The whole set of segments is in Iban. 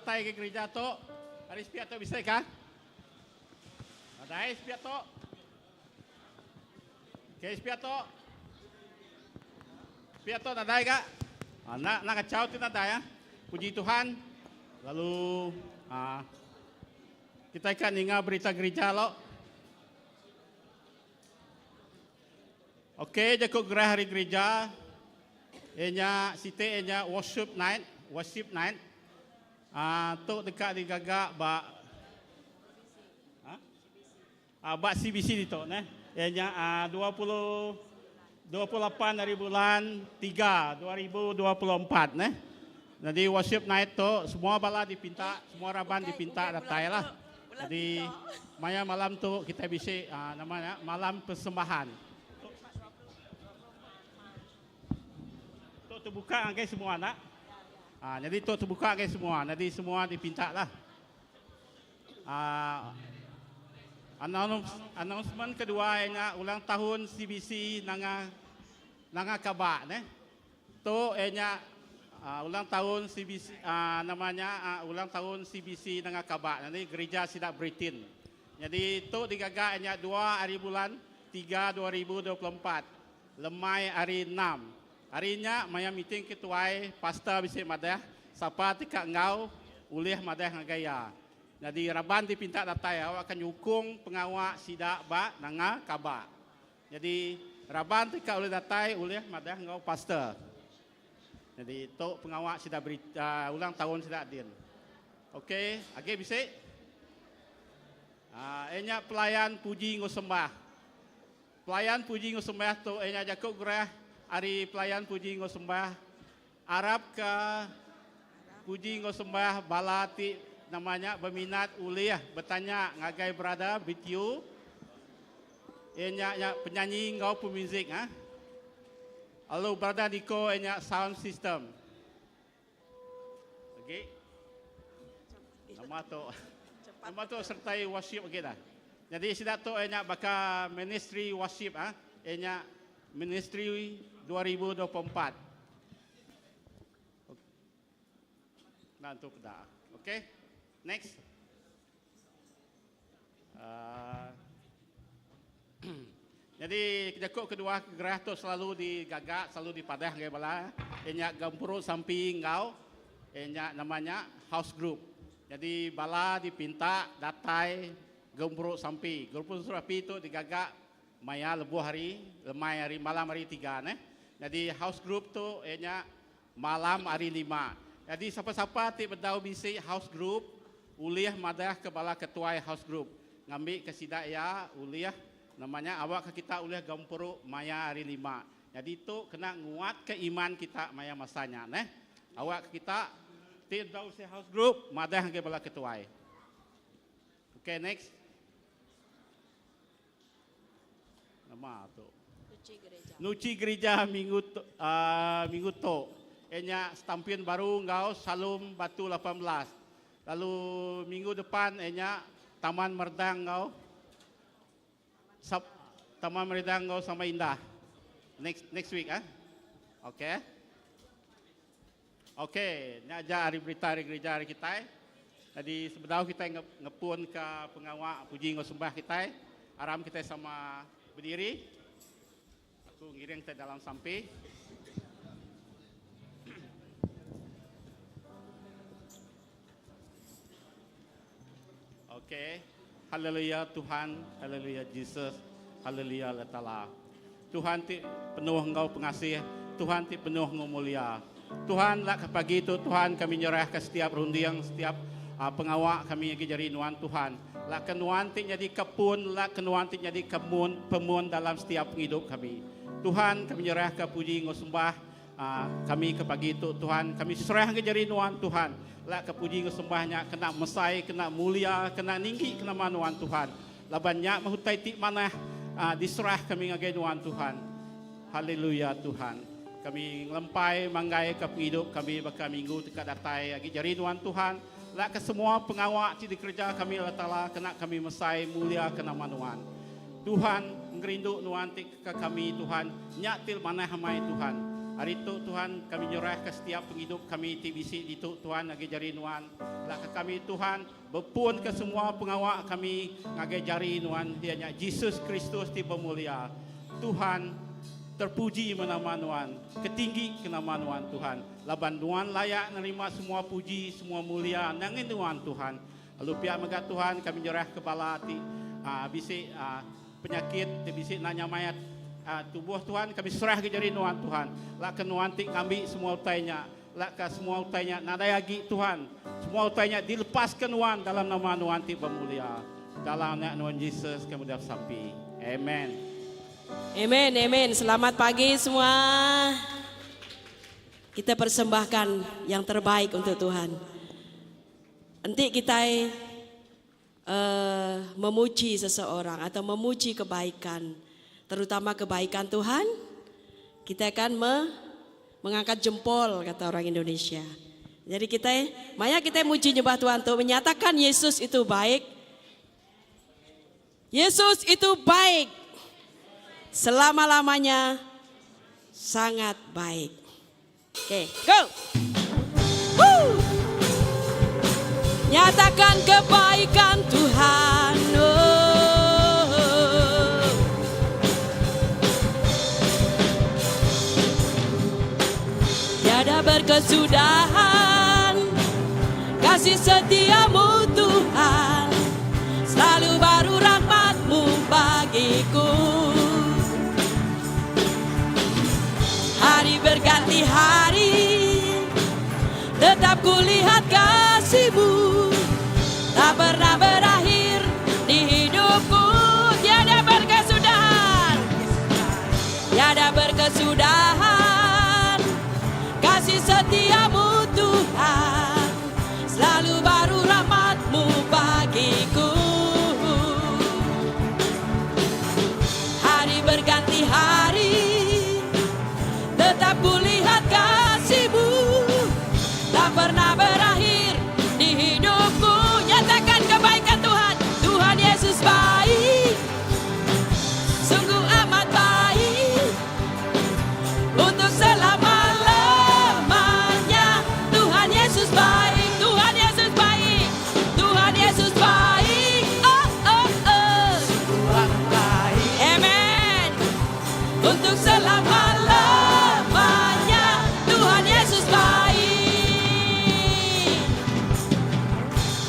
datai ke gerija tu ari sepiak tu bisi kah? Nadai sepiak tu. Okey sepiak tu. Sepiak tu nadai ka? Ha, nak nak kacau ti nadai ah. Puji Tuhan. Lalu ha, kita ikan ninga berita gerija lo. Okey jaku gerah hari gerija iya nya siti iya nya worship night, worship night. Ah tu deka digaga ba ah ba CBC ditu neh. Iya nya ah 20 28 hari bulan 3 2024 neh. Jadi worship night tu semua bala dipinta, semua raban dipinta datai lah. Jadi maya malam tu kitai bisi nama nya malam persembahan. Tu terbuka ngagai semua anak. Ha, jadi tu terbuka ngagai semua. Jadi semua dipinta lah. Ha, announcement kedua nya ulang tahun CBC Nanga Nanga Kaba neh. Tu iya nya ulang taun CBC nama nya ulang taun CBC Nanga Kaba nyadi gerija sida Britin. Nyadi tu digaga iya nya dua ari bulan tiga 2024 lemai ari enam. Ari nya maya meeting ketuai pastor bisi madah sapa ti ka enggau ulih madah ngagai iya. Nyadi raban ti pinta datai awakka nyukung pengawa sida ba Nanga Kaba. Nyadi raban ti ka ulih datai ulih madah enggau pastor. Nyadi tu pengawa sida beri uh, ulang taun sida din. Okey, agi bisi? Uh, iya nya pelayan puji enggau sembah. Pelayan puji enggau sembah tu iya nya jaku gerah ari pelayan puji enggau sembah arap ke puji enggau sembah bala ti nama nya berminat ulih betanya ngagai brother BTU Iya nya nya penyanyi enggau pemuzik ah. Lalu brother Nico iya nya sound system. Okey. Nama tu. Nama tu sertai worship agi dah. Jadi sida tu iya nya baka ministry worship ah. Iya nya ministry 2024. Nah tu peda. Okey. Next. Uh, jadi jaku kedua gerah tu selalu digaga, selalu dipadah ngagai bala. Iya nya gempuru sampi enggau iya nya nama nya house group. Jadi bala dipinta datai gempuru sampi. Gempuru sampi tu digaga maya lebuh hari lemai hari malam hari tiga neh. Jadi house group tu iya nya Malam hari lima. Nyadi sapa-sapa ti bedau bisi house group ulih madah ke bala ketuai house group ngambi ke sida iya ulih nama nya awak ke kita ulih gempuru maya hari lima. Nyadi tu kena nguat ke iman kita maya masa nya neh. Awak ke kita ti bedau bisi house group madah ngagai bala ketuai. Okay next. Nama tu? Nuchi gereja. Nuchi gereja minggu tu, uh, minggu tu. Iya nya Stampin baru enggau Shalom Batu 18. Lalu minggu depan iya nya Taman Merdang enggau Sab, Taman Merdang enggau Sama Indah. Next next week ah. Okay. Okey, nya aja ari berita ari gereja ari kitai. Jadi sebedau kitai ngepun ka pengawa puji enggau sembah kitai, aram kitai sama bediri. Aku ngiring kitai dalam sampi. Okey, haleluya Tuhan, haleluya Jesus, haleluya Allah Taala. Tuhan ti penuh enggau pengasih, Tuhan ti penuh enggau mulia. Tuhan lak ke pagi tu Tuhan kami nyerahka setiap runding, setiap uh, pengawa kami agi jari nuan Tuhan. Lak ke nuan ti nyadi ke pun, lak ke nuan ti nyadi ke mun, pemun dalam setiap pengidup kami. Tuhan kami nyerahka puji enggau sembah Kami ke pagi tu Tuhan, kami serah ke jari Nuan Tuhan. Lak ke puji enggau sembah nya kena mesai, kena mulia, kena ninggi ke nama Nuan Tuhan. Laban nya meh utai ti manah diserah kami ngagai Nuan Tuhan. Haleluya Tuhan. Kami ngelempai manggai ke pengidup kami baka minggu ti ka datai agi jari Nuan Tuhan. Lak ke semua pengawa ti dikereja kami Allah Taala kena kami mesai mulia ke nama Nuan. Tuhan, ngerindu Nuan ti. Ke kami Tuhan, nya ti manah amai Tuhan. Ari tu Tuhan kami nyerahka setiap pengidup kami ti bisi ditu Tuhan ngagai jari Nuan. Laka kami Tuhan bepunka semua pengawa kami ngagai jari Nuan iya nya Jesus Kristus ti bemulia. Tuhan terpuji meh nama Nuan, ketinggi ke nama Nuan Tuhan laban Nuan layak nerima semua puji semua mulia nangin Nuan Tuhan. Lalu pia mega Tuhan kami nyerahka bala ti bisi Penyakit ti bisi enda nyamai tubuh Tuhan, kami serah agi jari Nuan Tuhan. Lak ke Nuan ti ngambi semua utai nya. Lak ka semua utai nya nadai agi Tuhan. Semua utai nya dilepaska Nuan dalam nama Nuan ti bemulia. Dalam Anak Nuan Jesus kami udah besampi. Amen. Amen, amen. Selamat pagi semua. Kita persembahkan yang terbaik untuk Tuhan. Enti kitai memuji seseorang atau memuji kebaikan, terutama kebaikan Tuhan, kita akan me, mengangkat jempol kata orang Indonesia. Jadi kita, maya kita muji nyembah Tuhan tu menyatakan Yesus itu baik. Yesus itu baik. Selama-lamanya sangat baik. Okay, go. Woo! Nyatakan kebaikan Tuhan. Oh. Tiada berkesudahan kasih setiamu Tuhan. Selalu baru rahmatmu bagiku. Hari berganti hari Tetap kulihat kasihmu Tak pernah berakhir di hidupku Tiada berkesudahan Tiada berkesudahan Kasih setiamu Tuhan Selalu baru rahmatmu bagiku Hari berganti hari Tetap kulihat kasihmu Tak pernah berakhir di hidupku Nyatakan kebaikan Tuhan Tuhan Yesus baik Sungguh amat baik Untuk selama-lamanya Tuhan Yesus baik Tuhan Yesus baik Tuhan Yesus baik Oh oh oh Amen Untuk selama-lamanya Tuhan Yesus baik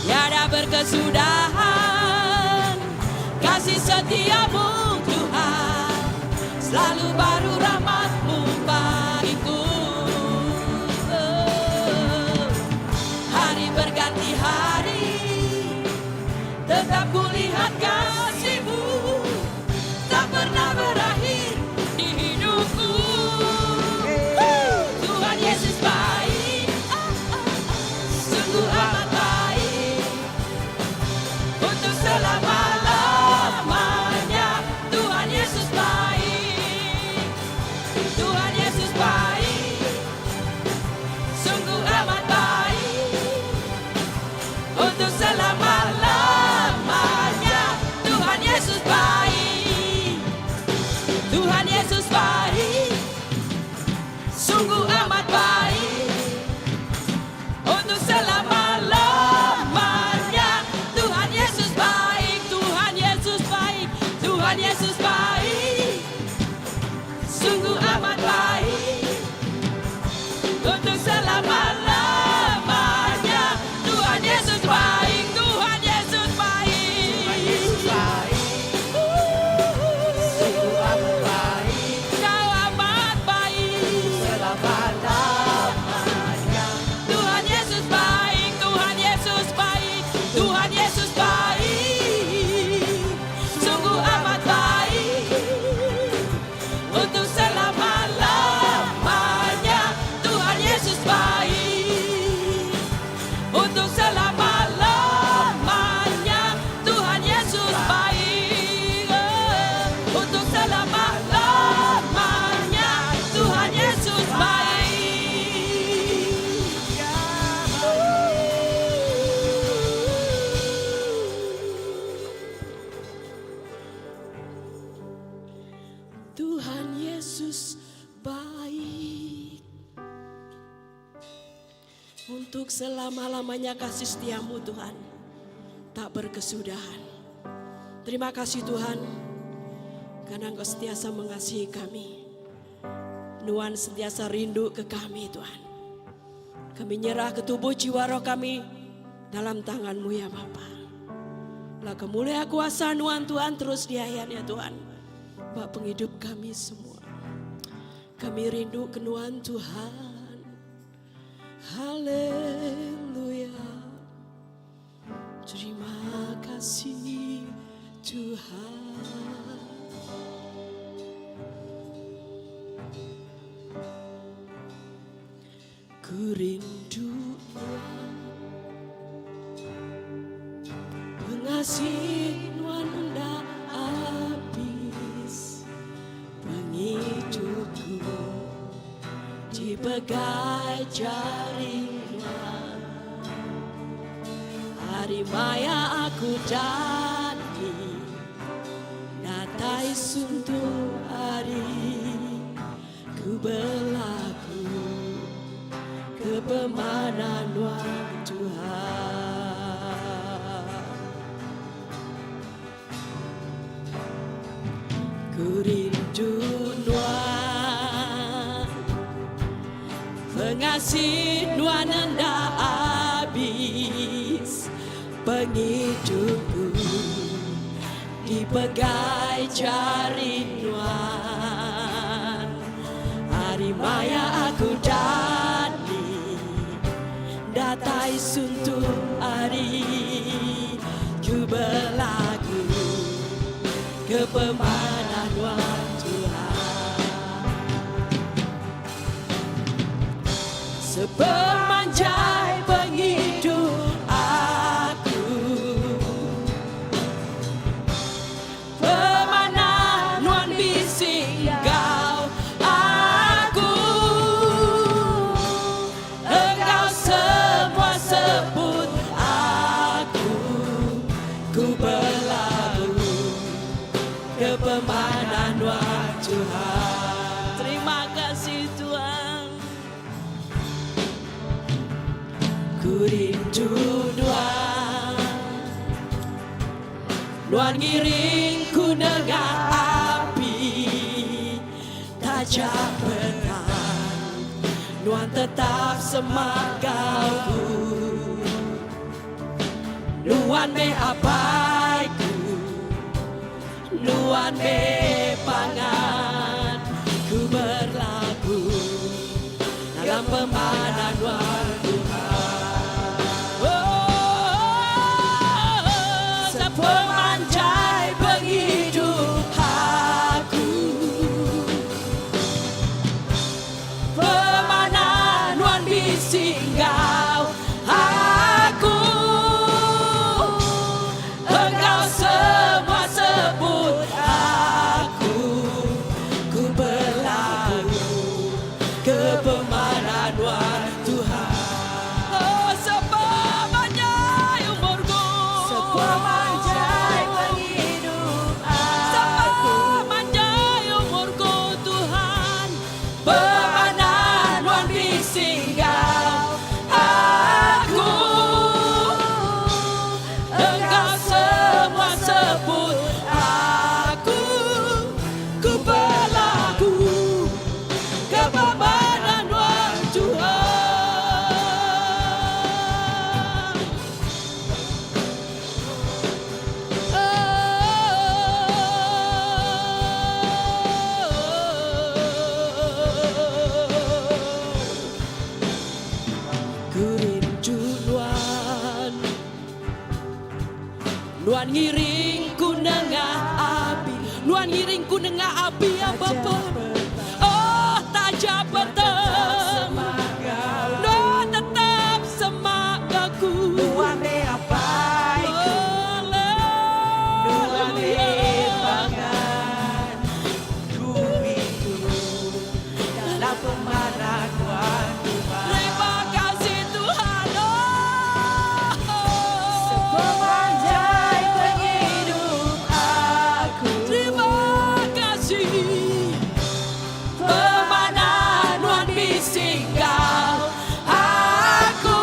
Tiada berkesudahan Kasih setiamu Tuhan Selalu baru rahmatmu bagiku Oh. Hari berganti hari Tetap kulihat kasihmu Tak pernah berakhir di hidupku Tuhan Yesus baik Sungguh amat baik Untuk selama-lamanya Tuhan Yesus baik Tuhan Yesus baik Sungguh amat baik Untuk selama-lamanya Tuhan Yesus baik Tuhan Yesus baik Sungguh amat baik Untuk selama-lamanya Tuhan Yesus baik Tuhan Yesus baik Tuhan Yesus baik Sungguh amat baik Untuk selama-lamanya Tuhan Yesus baik Tuhan Yesus baik Kau amat baik Tuhan Yesus baik Tuhan Yesus baik Tuhan Yesus baik Sungguh amat baik Untuk selama-lamanya. Untuk selama-lamanya kasih setiamu Tuhan tak berkesudahan. Terima kasih Tuhan karena Engkau sentiasa mengasihi kami. Nuan sentiasa rindu ke kami Tuhan. Kami nyerah ke tubuh jiwa roh kami dalam tanganmu ya Bapa. Lah kemulia kuasa Nuan Tuhan terus diayan ya Tuhan. Bak penghidup kami semua. Kami rindu ke Nuan Tuhan. Haleluya. Terima kasih Tuhan. Ku rindu Nuan. Pengasih Nuan enda abis. Pengidupku dipegai jari Nuan. Hari maya aku dani datai suntuk hari ku belagu ke pemanah Nuan Tuhan. Ku rindu Nuan. Pengasih Nuan enda abis. Pengidupku dipegai jari Nuan. Hari maya aku dani datai suntuk hari ku belagu ke pemanah Nuan Tuhan. Sepemanjai pengidup aku pemanah Nuan bisi enggau aku. Enggau semua seput aku ku belagu ke pemanah Nuan Tuhan. Terima kasih Tuhan. Ku rindu Nuan. Nuan ngiring ku nengah api taja petang Nuan tetap semak enggau ku. Nuan meh apai ku Nuan meh pangan ku berlagu dalam pemanah Nuan Tuhan. Oh, sepemanjai penghidup aku pemanah Nuan bisi enggau aku. Enggau semua sebut aku ku belagu ke pemanah Nuan Tuhan. Oh, sepemanjai umurku Sepemanjai penghidup aku sepemanjai umurku Tuhan pemanah Nuan bisi enggau aku. Enggau semua sebut aku ku belagu ke pemanah Nuan Tuhan. Oh. Ku rindu Nuan. Nuan ngiring ku nengah api. Nuan ngiring ku nengah api ya Bapa. Oh taja petang Nuan tetap semak aku. Nuan meh apai ku Nuan meh pangan ku idup dalam pemanah Nuan Tuhan. Terima kasih Tuhan. Oh. Sepemanjai penghidup aku Terima kasih pemanah Nuan bisi enggau aku.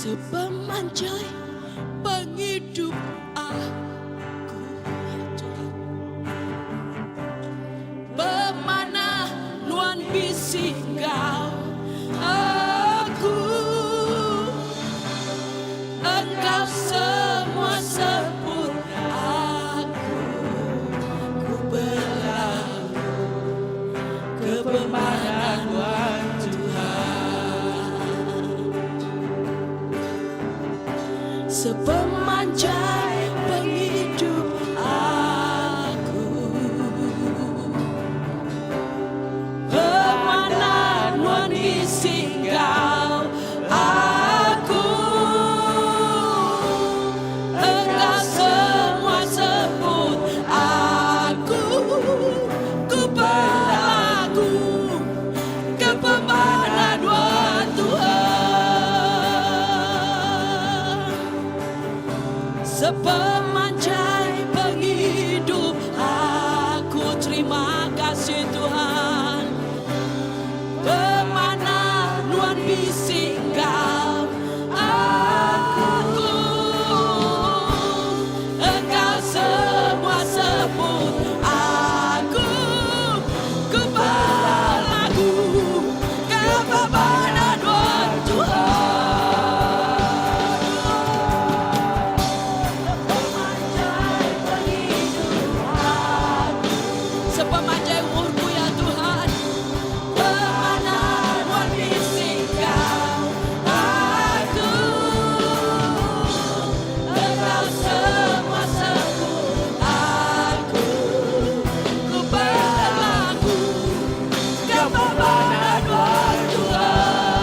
Sepemanjai pengidup aku ya Tuhan. Pemanah nuan bisi enggau aku. Engkau semua seput aku. Ku belagu Ke pemanah nuan Tuhan. Sepemanjai pengidup aku. Pemanah nuan bisi enggau aku. Engkau semua sebut aku. Ku belagu ke pemanah nuan Tuhan. Sepemanjai pengidup aku terima kasih Tuhan. Pemanah nuan bisi enggau aku. Engkau semua sebut aku. Ku belagu ke pemanah nuan Tuhan. Sepemanjai pengidup aku. Sepemanjai umurku ya Tuhan. Pemanah nuan bisi enggau aku. Engkau semua sebut aku. Ku belagu ke pemanah nuan Tuhan.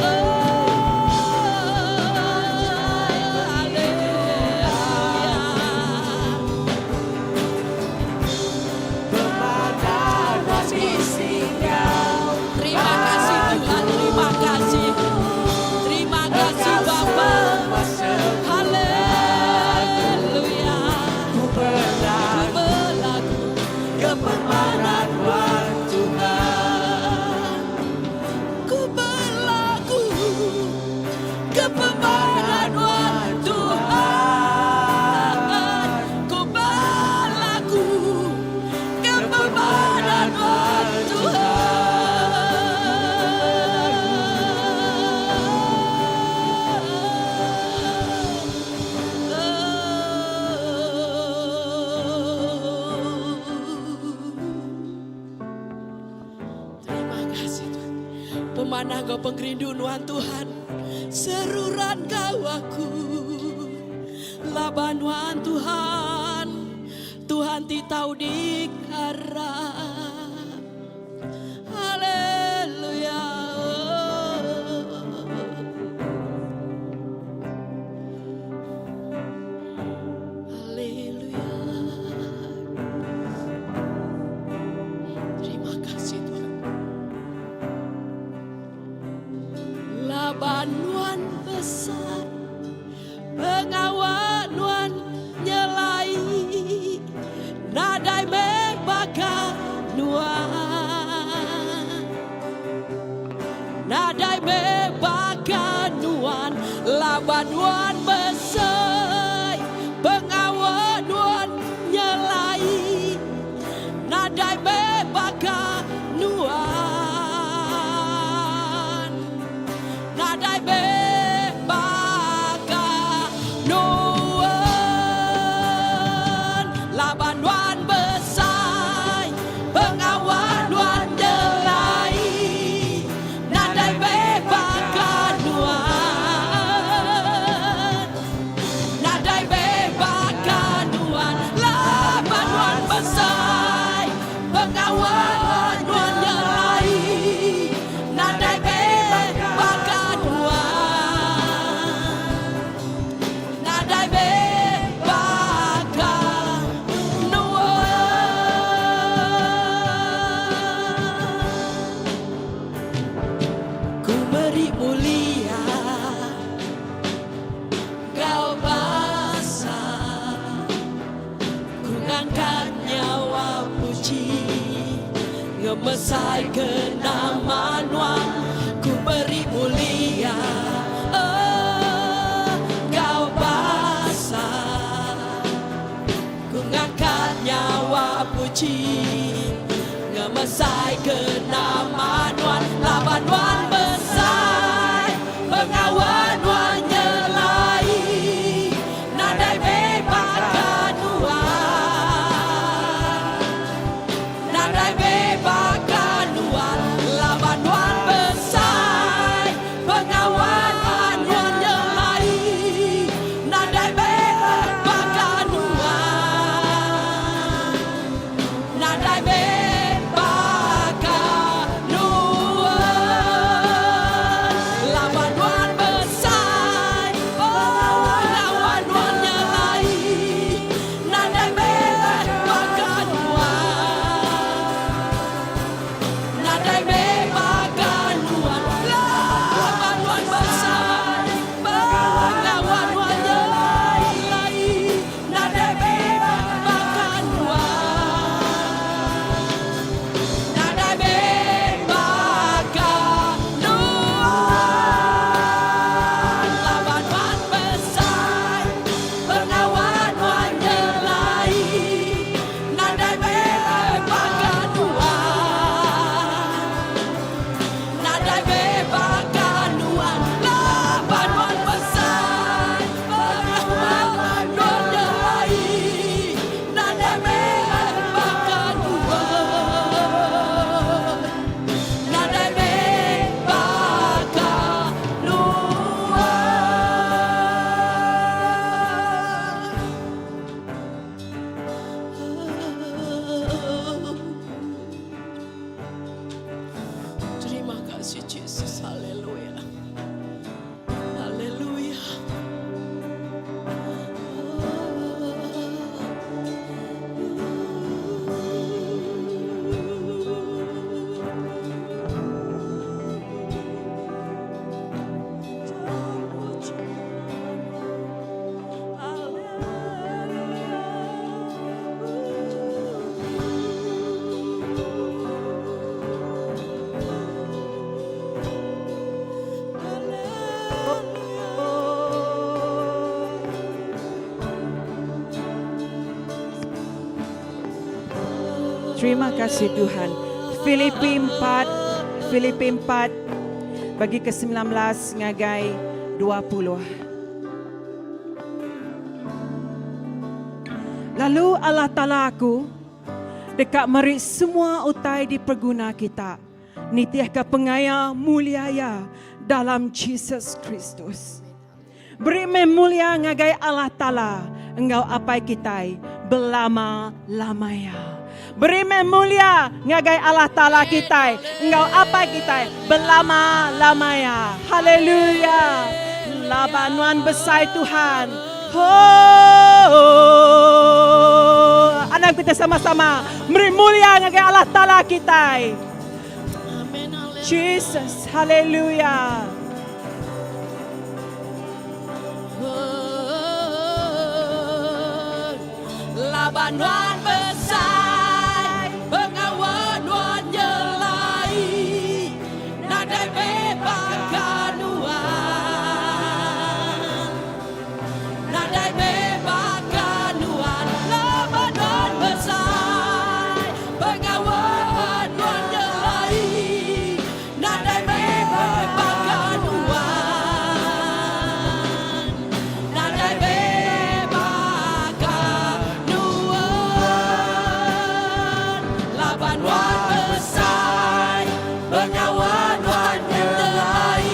Oh, haleluya. Pemanah nuan bisi enggau Terima kasih Tuhan, terima kasih. Terima kasih Bapa. Haleluya. Ku Ku belagu belagu ke pemanah nuan Tuhan. Ku belagu ke pemanah nuan Tuhan. Ku belagu ke pemanah nuan Tuhan. Oh. Terima kasih Tuhan. Pemanah kau pengerindu nuan Tuhan. Seruran kau aku. Laban nuan Tuhan. Tuhan ti tau dikarap. Haleluya. Haleluya. Terima kasih Tuhan. Laban nuan besar pengawa nuan nyelai nadai meh baka nuan nadai meh baka nuan laban nuan besai pengawa nuan nyelai nadai meh baka nuan nadai meh baka nuan laban nuan besai pengawa nuan nyelai nadai meh baka nuan nadai meh baka nuan laban nuan besai pengawa nuan nyelai nadai meh baka nuan nadai meh baka nuan ku beri mulia kau basa ku ngangkat nyawa puji ngemesai ke nama nuan ku beri mulia. Jesus, haleluya. Haleluya. Terima kasih Tuhan. Filipi 4, Filipi 4 bagi ke-19 ngagai 20. Lalu Allah Taala aku deka meri semua utai diperguna kita nitihka pengaya mulia iya dalam Jesus Kristus. Beri meh mulia ngagai Allah Taala enggau Apai kitai belama-lama iya. Beri meh mulia ngagai Allah Taala kitai enggau Apai kitai belama-lama iya. Haleluya! Laban nuan besai Tuhan. Hoo! Anang kitai sama-sama meri mulia ngagai Allah Taala kitai. Jesus, haleluya. Laban nuan besai, pengawa nuan nyelai, nadai bebaka nuan. Nadai bebaka nuan, laban nuan besai, pengawa nuan nyelai, nadai bebaka nuan. Nadai bebaka nuan, laban nuan besai, pengawa nuan nyelai,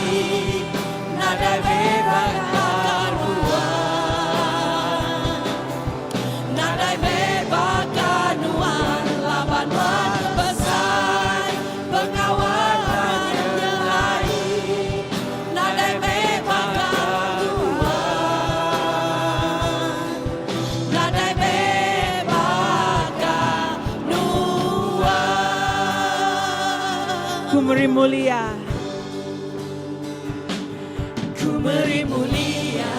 nadai bebaka nuan. Nadai bebaka nuan, laban nuan besai, pengawa nuan nyelai, nadai bebaka nuan. Nadai bebaka nuan. Ku meri mulia. Ku meri mulia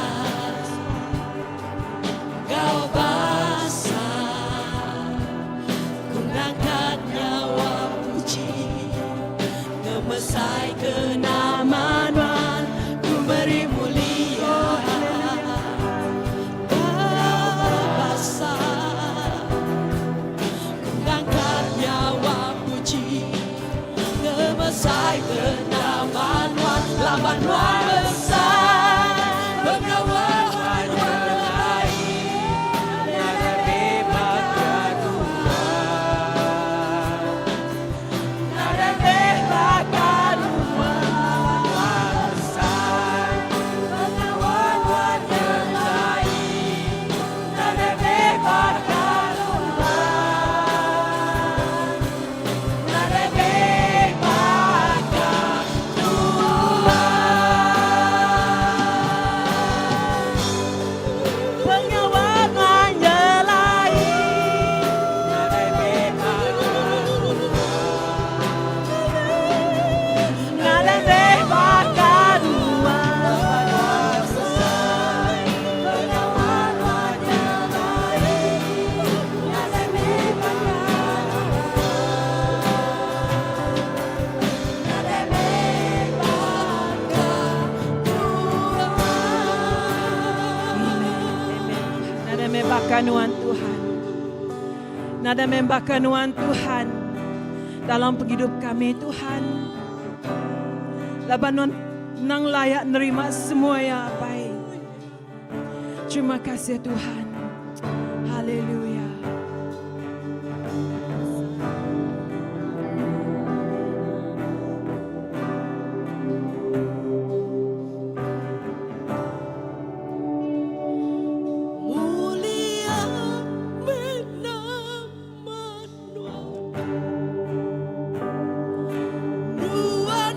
Kau basa Ku ngangkat nyawa puji Ngemesai ke nama nuan Ku meri mulia Kau basa Ku ngangkat nyawa puji Ngemesai ke nama nuan Laban nuan besai Pengawa nuan nyelai Nadai bebaka nuan Nadai bebaka nuan besai Pengawa nuan nyelai Nadai bebaka nuan Nadai bebaka nuan Pengawa nuan nyelai. Nadai bebaka Nadai bebaka nuan. Pengawa nuan nyelai Nadai bebaka Nadai bebaka nuan. Nadai bebaka nuan Tuhan. Nadai bebaka nuan Tuhan dalam penghidup kami Tuhan. Laban nuan nang layak nerima semua ya Apai. Terima kasih Tuhan. Haleluya. Mulia meh nama nuan. Nuan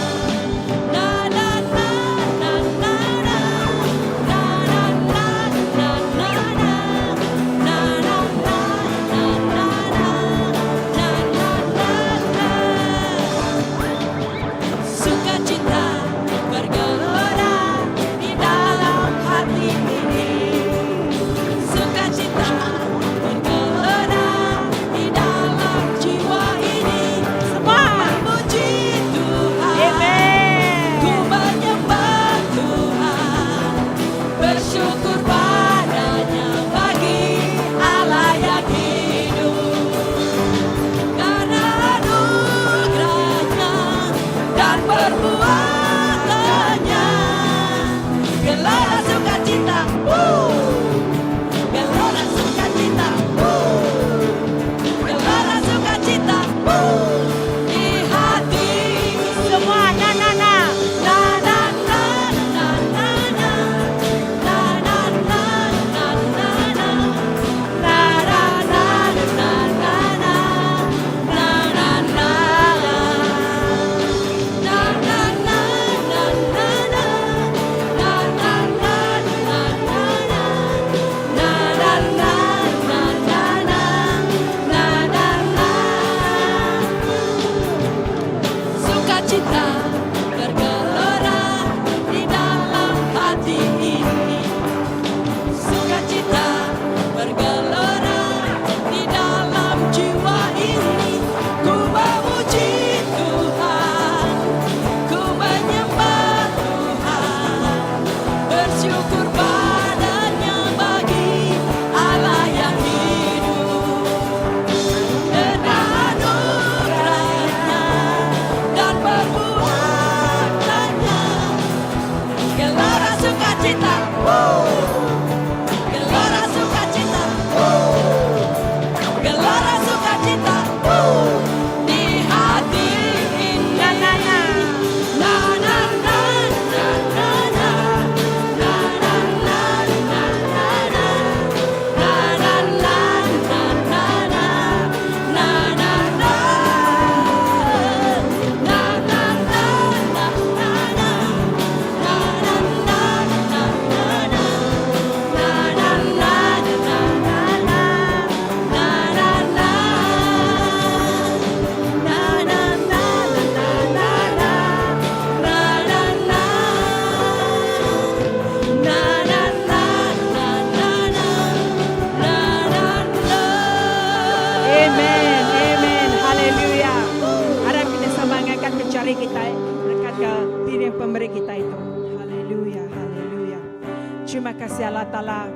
Terima kasih Allah Taala.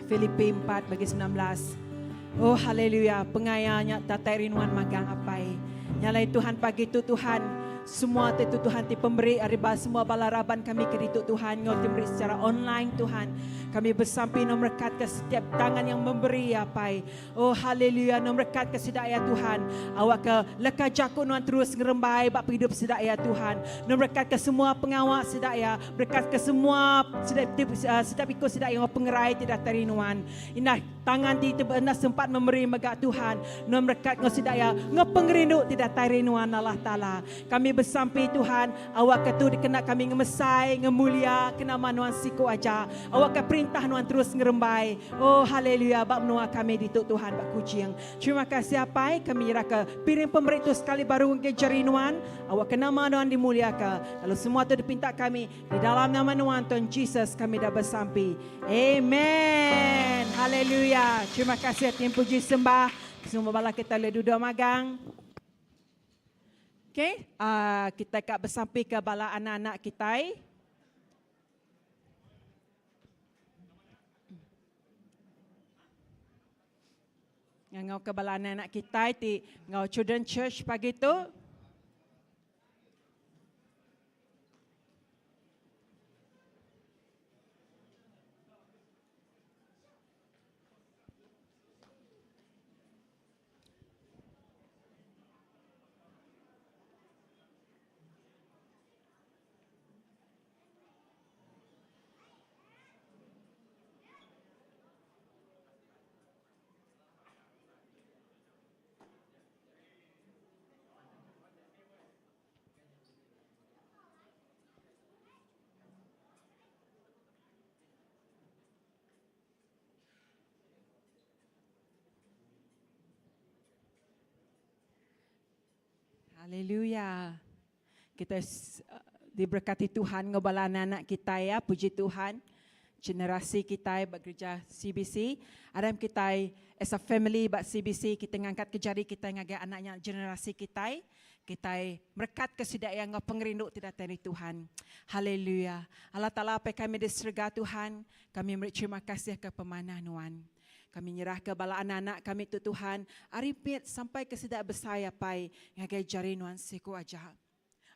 Filipi 4 bagi 19. Oh haleluya, pengaya nya datai rinuan magang apai. Nya alai Tuhan pagi tu Tuhan, semua ti tu Tuhan ti pemeri ari ba semua bala raban kami ke ditu Tuhan enggau ti meri secara online Tuhan. Kami besampi enggau merekatka setiap tangan yang memberi apai. Oh haleluya nuan merekat ke sida iya Tuhan. Awakka leka jaku nuan terus ngerembai ba pengidup sida iya Tuhan. Nuan merekat ke semua pengawa sida iya, berekat ke semua sida setiap iku sida iya enggau pengerai ti datai ari nuan. Indah tangan ti enda sempat memberi mega Tuhan, nuan merekat enggau sida iya enggau pengerindu ti datai ari nuan Allah Taala. Kami besampi Tuhan, awakka tu dikena kami ngemesai, ngemulia ke nama nuan siku aja. Awakka perintah nuan terus ngerembai. Oh haleluya ba menua kami ditu Tuhan ba Kuching. Terima kasih apai kami nyerahka piring pemeri tu sekali baru ngagai jari nuan awakka nama nuan dimuliaka lalu semua tu dipinta kami di dalam nama nuan Tuhan Jesus kami dah besampi. Amen. Haleluya. Terima kasih tim puji sembah. Semua bala kita boleh duduk magang. Okay, uh, kita ka besampi ke bala anak-anak kita. Ngangau ke bala anak-anak kitai ti enggau children church pagi tu. Haleluya. Kita diberkati Tuhan enggau bala anak-anak kitai ya, puji Tuhan. Generasi kitai ba gereja CBC, aram kitai as a family ba CBC kita ngangkat ke jari kitai ngagai anak nya generasi kitai. Kitai merekat ke sida iya enggau pengerindu ti datai ari Tuhan. Haleluya. Allah Taala Apai kami di serega Tuhan, kami meri terima kasih ke pemanah nuan. Kami nyerahka bala anak-anak kami tu Tuhan, ari mit sampai ke sida besai apai, ngagai jari nuan siku aja.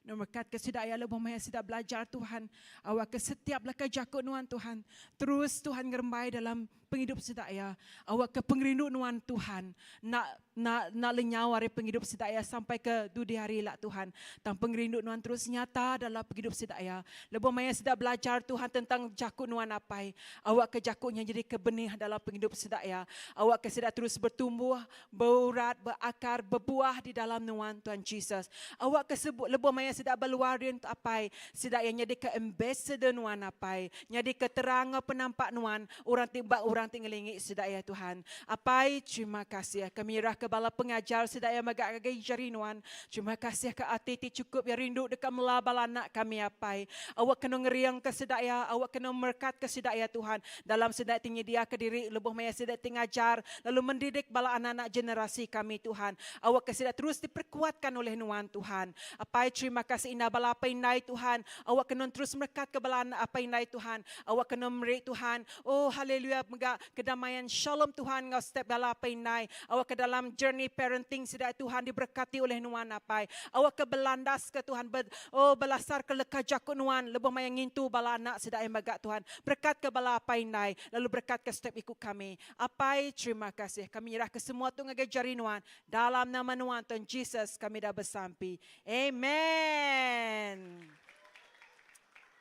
Nuan merekatka sida iya lebuh maya sida belajar Tuhan, awakka setiap leka jaku nuan Tuhan, terus Tuhan ngerembai dalam pengidup sida iya. Awakka pengerindu nuan Tuhan enda enda enda lenyau ari pengidup sida iya sampai ke dudi hari ila Tuhan. Tang pengerindu nuan terus nyata dalam pengidup sida iya. Lebuh maya sida belajar Tuhan tentang jaku nuan apai, Awakka jaku nya nyadika benih dalam pengidup sida iya. Awakka sida terus betumbuh, beurat, beakar, bebuah di dalam nuan, Tuan Jesus. Awakka sebu lebuh maya sida ba luar din tu Apai, sida iya nyadika ambassador nuan Apai, nyadika terang enggau penampak nuan orang ti ba orang ti ngelingi sida iya Tuhan. Apai, terima kasih. Kami nyerahka bala pengajar sida iya mega ngagai jari nuan. Terima kasih ke ati ti chukup iya rindu deka mela bala anak kami Apai. Awak kenu ngeringka sida iya, awak kenu merekatka sida iya Tuhan dalam sida ti nyediaka diri lebuh maya sida ti ngajar lalu mendidik bala anak-anak generasi kami Tuhan. Awakka sida terus diperkuatkan oleh Nuan Tuhan. Apai terima kasih indah bala apai indai Tuhan. Awak kenu terus merekatka bala anak apai indai Tuhan. Awak kenu meri Tuhan. Oh haleluya mega kedamaian shalom Tuhan enggau step bala apai indai. Awakka dalam journey parenting sida Tuhan diberekati oleh Nuan Apai. Awakka belandaska Tuhan be oh belasarka leka jaku Nuan lebuh maya ngintu bala anak sida ai mega Tuhan. Berekatka bala apai indai lalu berekatka setiap iku kami. Apai terima kasih kami nyerahka semua tu ngagai jari Nuan dalam nama Nuan Tuhan Jesus kami dah besampi. Amen.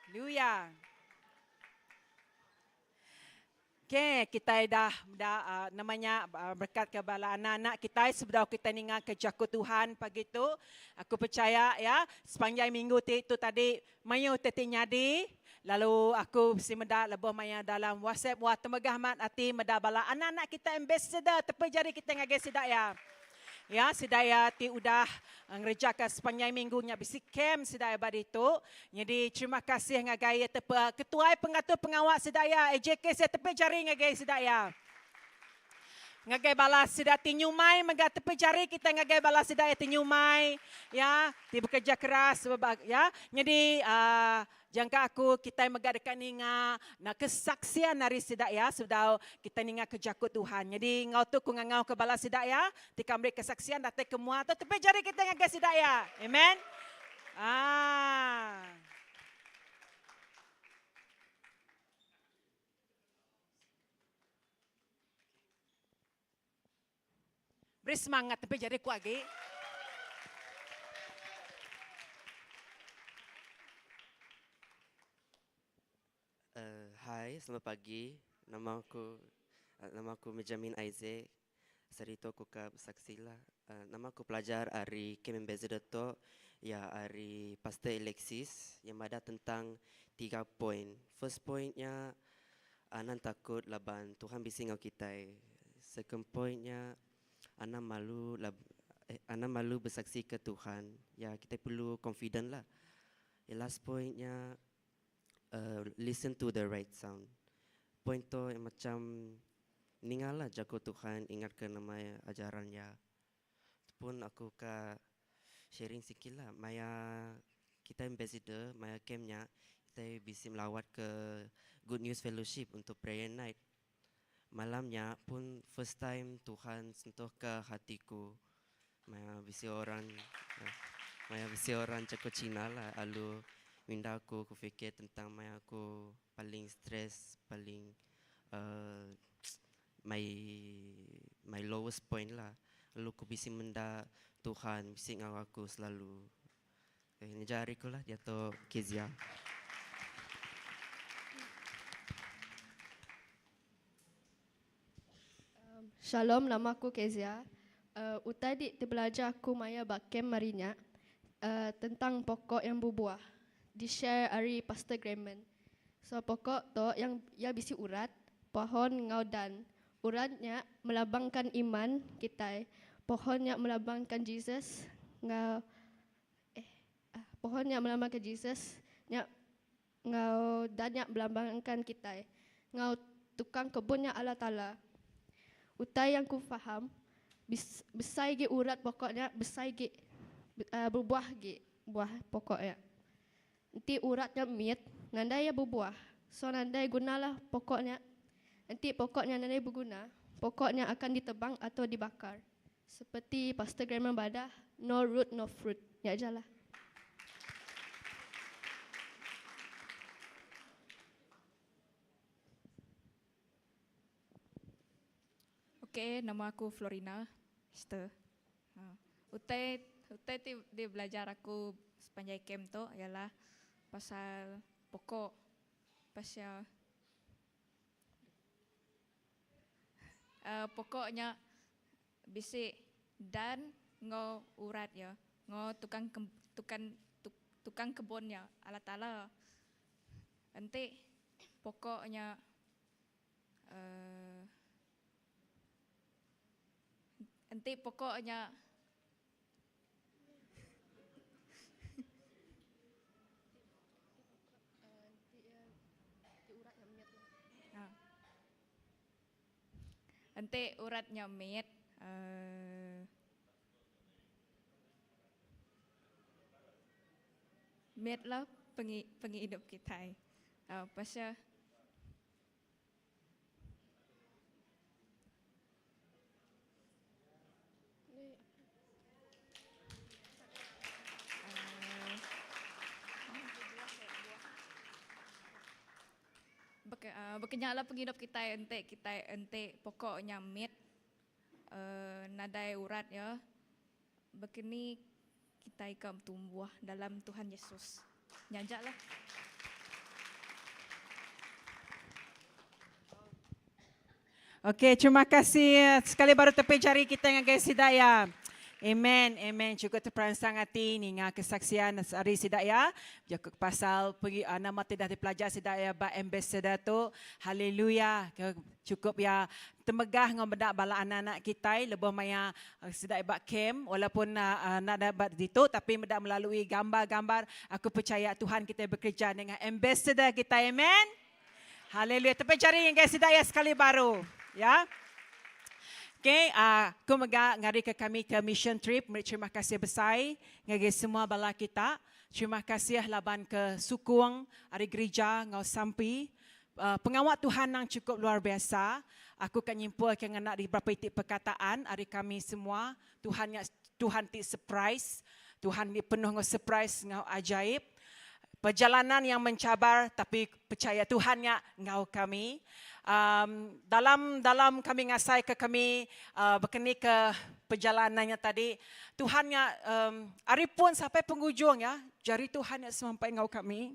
Haleluya. Okay, kitai dah meda uh, nama nya uh, berkat ke bala anak-anak kitai sebedau kitai ninga ke jaku Tuhan pagi tu. Aku percaya ya, sepanjang minggu ti tu tadi mayuh ti ti nyadi. Lalu aku bisi meda lebuh maya dalam WhatsApp wah temegah amat ati meda bala anak-anak kita ambassador tepi jari kita ngagai sida ya. Ya, sida iya ti udah ngerejaka sepanjai minggu nya bisi kem sida iya ba ditu. Nyadi terima kasih ngagai iya ketuai pengatur pengawa sida iya AJK sia tepi jari ngagai sida iya. Ngagai bala sida ti nyumai mega tepi jari kita ngagai bala sida iya ti nyumai ya ti bekerja keras ya. Nyadi uhh jangka aku kitai mega deka ninga kesaksian ari sida iya sebedau kitai ninga ke jaku Tuhan. Nyadi enggau tu ku ngangau ke bala sida iya ti ka meri kesaksian datai ke mua tu tepi jari kitai ngagai sida iya. Amen. Aaa. Beri semangat tapi jadi ku agi. Uh, hai, selamat pagi. Nama aku uh, nama aku Benjamin Isaac. Sehari tu aku ka besaksi lah. Uh, nama aku pelajar ari Camp Ambassador tu ya ari Pastor Alexis yang madah tentang tiga point. First point nya anang takut laban Tuhan bisi enggau kitai. Second point nya anang malu lab eh, anang malu besaksi ke Tuhan. Ya kitai perlu confident lah. Ya last point nya uh, listen to the right sound. Point tu yang macam ninga lah jaku Tuhan ingat ke nama ajaran ya. Pun aku ka sharing sikit lah maya kita ambassador maya camp nya kita bisi melawat ke Good News Fellowship untuk prayer night. Malam nya pun first time Tuhan sentuh ke hatiku. Maya bisi orang maya bisi orang jaku Cina lah alu minda aku ku fikir tentang maya aku paling stress paling uh, my my lowest point lah. Lalu ku bisi menda Tuhan bisi enggau aku selalu. Okay, ngejar ari ku lah diatu Kezia. Shalom, nama aku Kezia. Uh, utai di ti belajar aku maya ba camp hari nya uh, tentang pokok yang berbuah. Di share ari Pastor Grayman. So pokok tu yang ya bisi urat, pohon ngau dan. Urat nya melambangkan iman kitai. Pohon nya melambangkan Jesus ngau eh ah, pohon nya melambangkan Jesus nya ngau dan nya melambangkan kitai. Ngau tukang kebun nya Allah Taala. Utai yang ku faham bis, besai gi urat pokoknya besai gi uh, berbuah gi buah pokoknya. Enti uratnya mit, nandai ya berbuah. So nandai gunalah pokoknya. Enti pokoknya nandai berguna, pokoknya akan ditebang atau dibakar. Seperti Pastor Graham Badah, no root, no fruit. Ya aja lah. Okey, nama aku Florina Esther. Ha. Utai utai ti di belajar aku sepanjang camp tu ialah pasal pokok pasal uh, pokoknya bisi dan ngau urat ya ngau tukang tukang tukang kebunnya Allah Taala enti pokoknya uh, enti pokoknya Enti urat nya mit uh, mit lah pengi, pengidup kitai. Uh, pasal Baka nya lah pengidup kitai enti kitai enti pokoknya mit uh, nadai urat ya. Bekini kitai ke tumbuh dalam Tuhan Yesus. Nyanjak lah. Okey, terima kasih sekali baru tepi jari kita dengan guys Hidayah. Amen, amen. Cukup terperangsang hati ninga kesaksian ari Sidaya. Jaku pasal pergi uh, nama tidak dipelajar Sidaya ba ambassador tu. Haleluya. Cukup ya temegah ngau bedak bala anak-anak kita lebih maya uh, Sidaya ba camp walaupun uh, nak dapat ditu tapi medak melalui gambar-gambar aku percaya Tuhan kita bekerja dengan ambassador kita. Amen. Haleluya. Tepi jari guys Sidaya sekali baru. Ya. Okey, uh, aku mega ngari ke kami ke mission trip meri terima kasih besai ngagai semua bala kita. Terima kasih laban ke sukung ari gerija enggau sampi. Uh, pengawa Tuhan nang cukup luar biasa. Aku ka nyimpul ke ngena di berapa iti perkataan ari kami semua. Tuhan nya Tuhan ti surprise. Tuhan ti penuh enggau surprise enggau ajaib. Perjalanan yang mencabar tapi percaya Tuhan nya enggau kami. Um, dalam dalam kami ngasai ke kami uh, bekeni ke perjalanannya tadi, Tuhan nya um, ari pun sampai penghujung ya, jari Tuhan nya semampai enggau kami.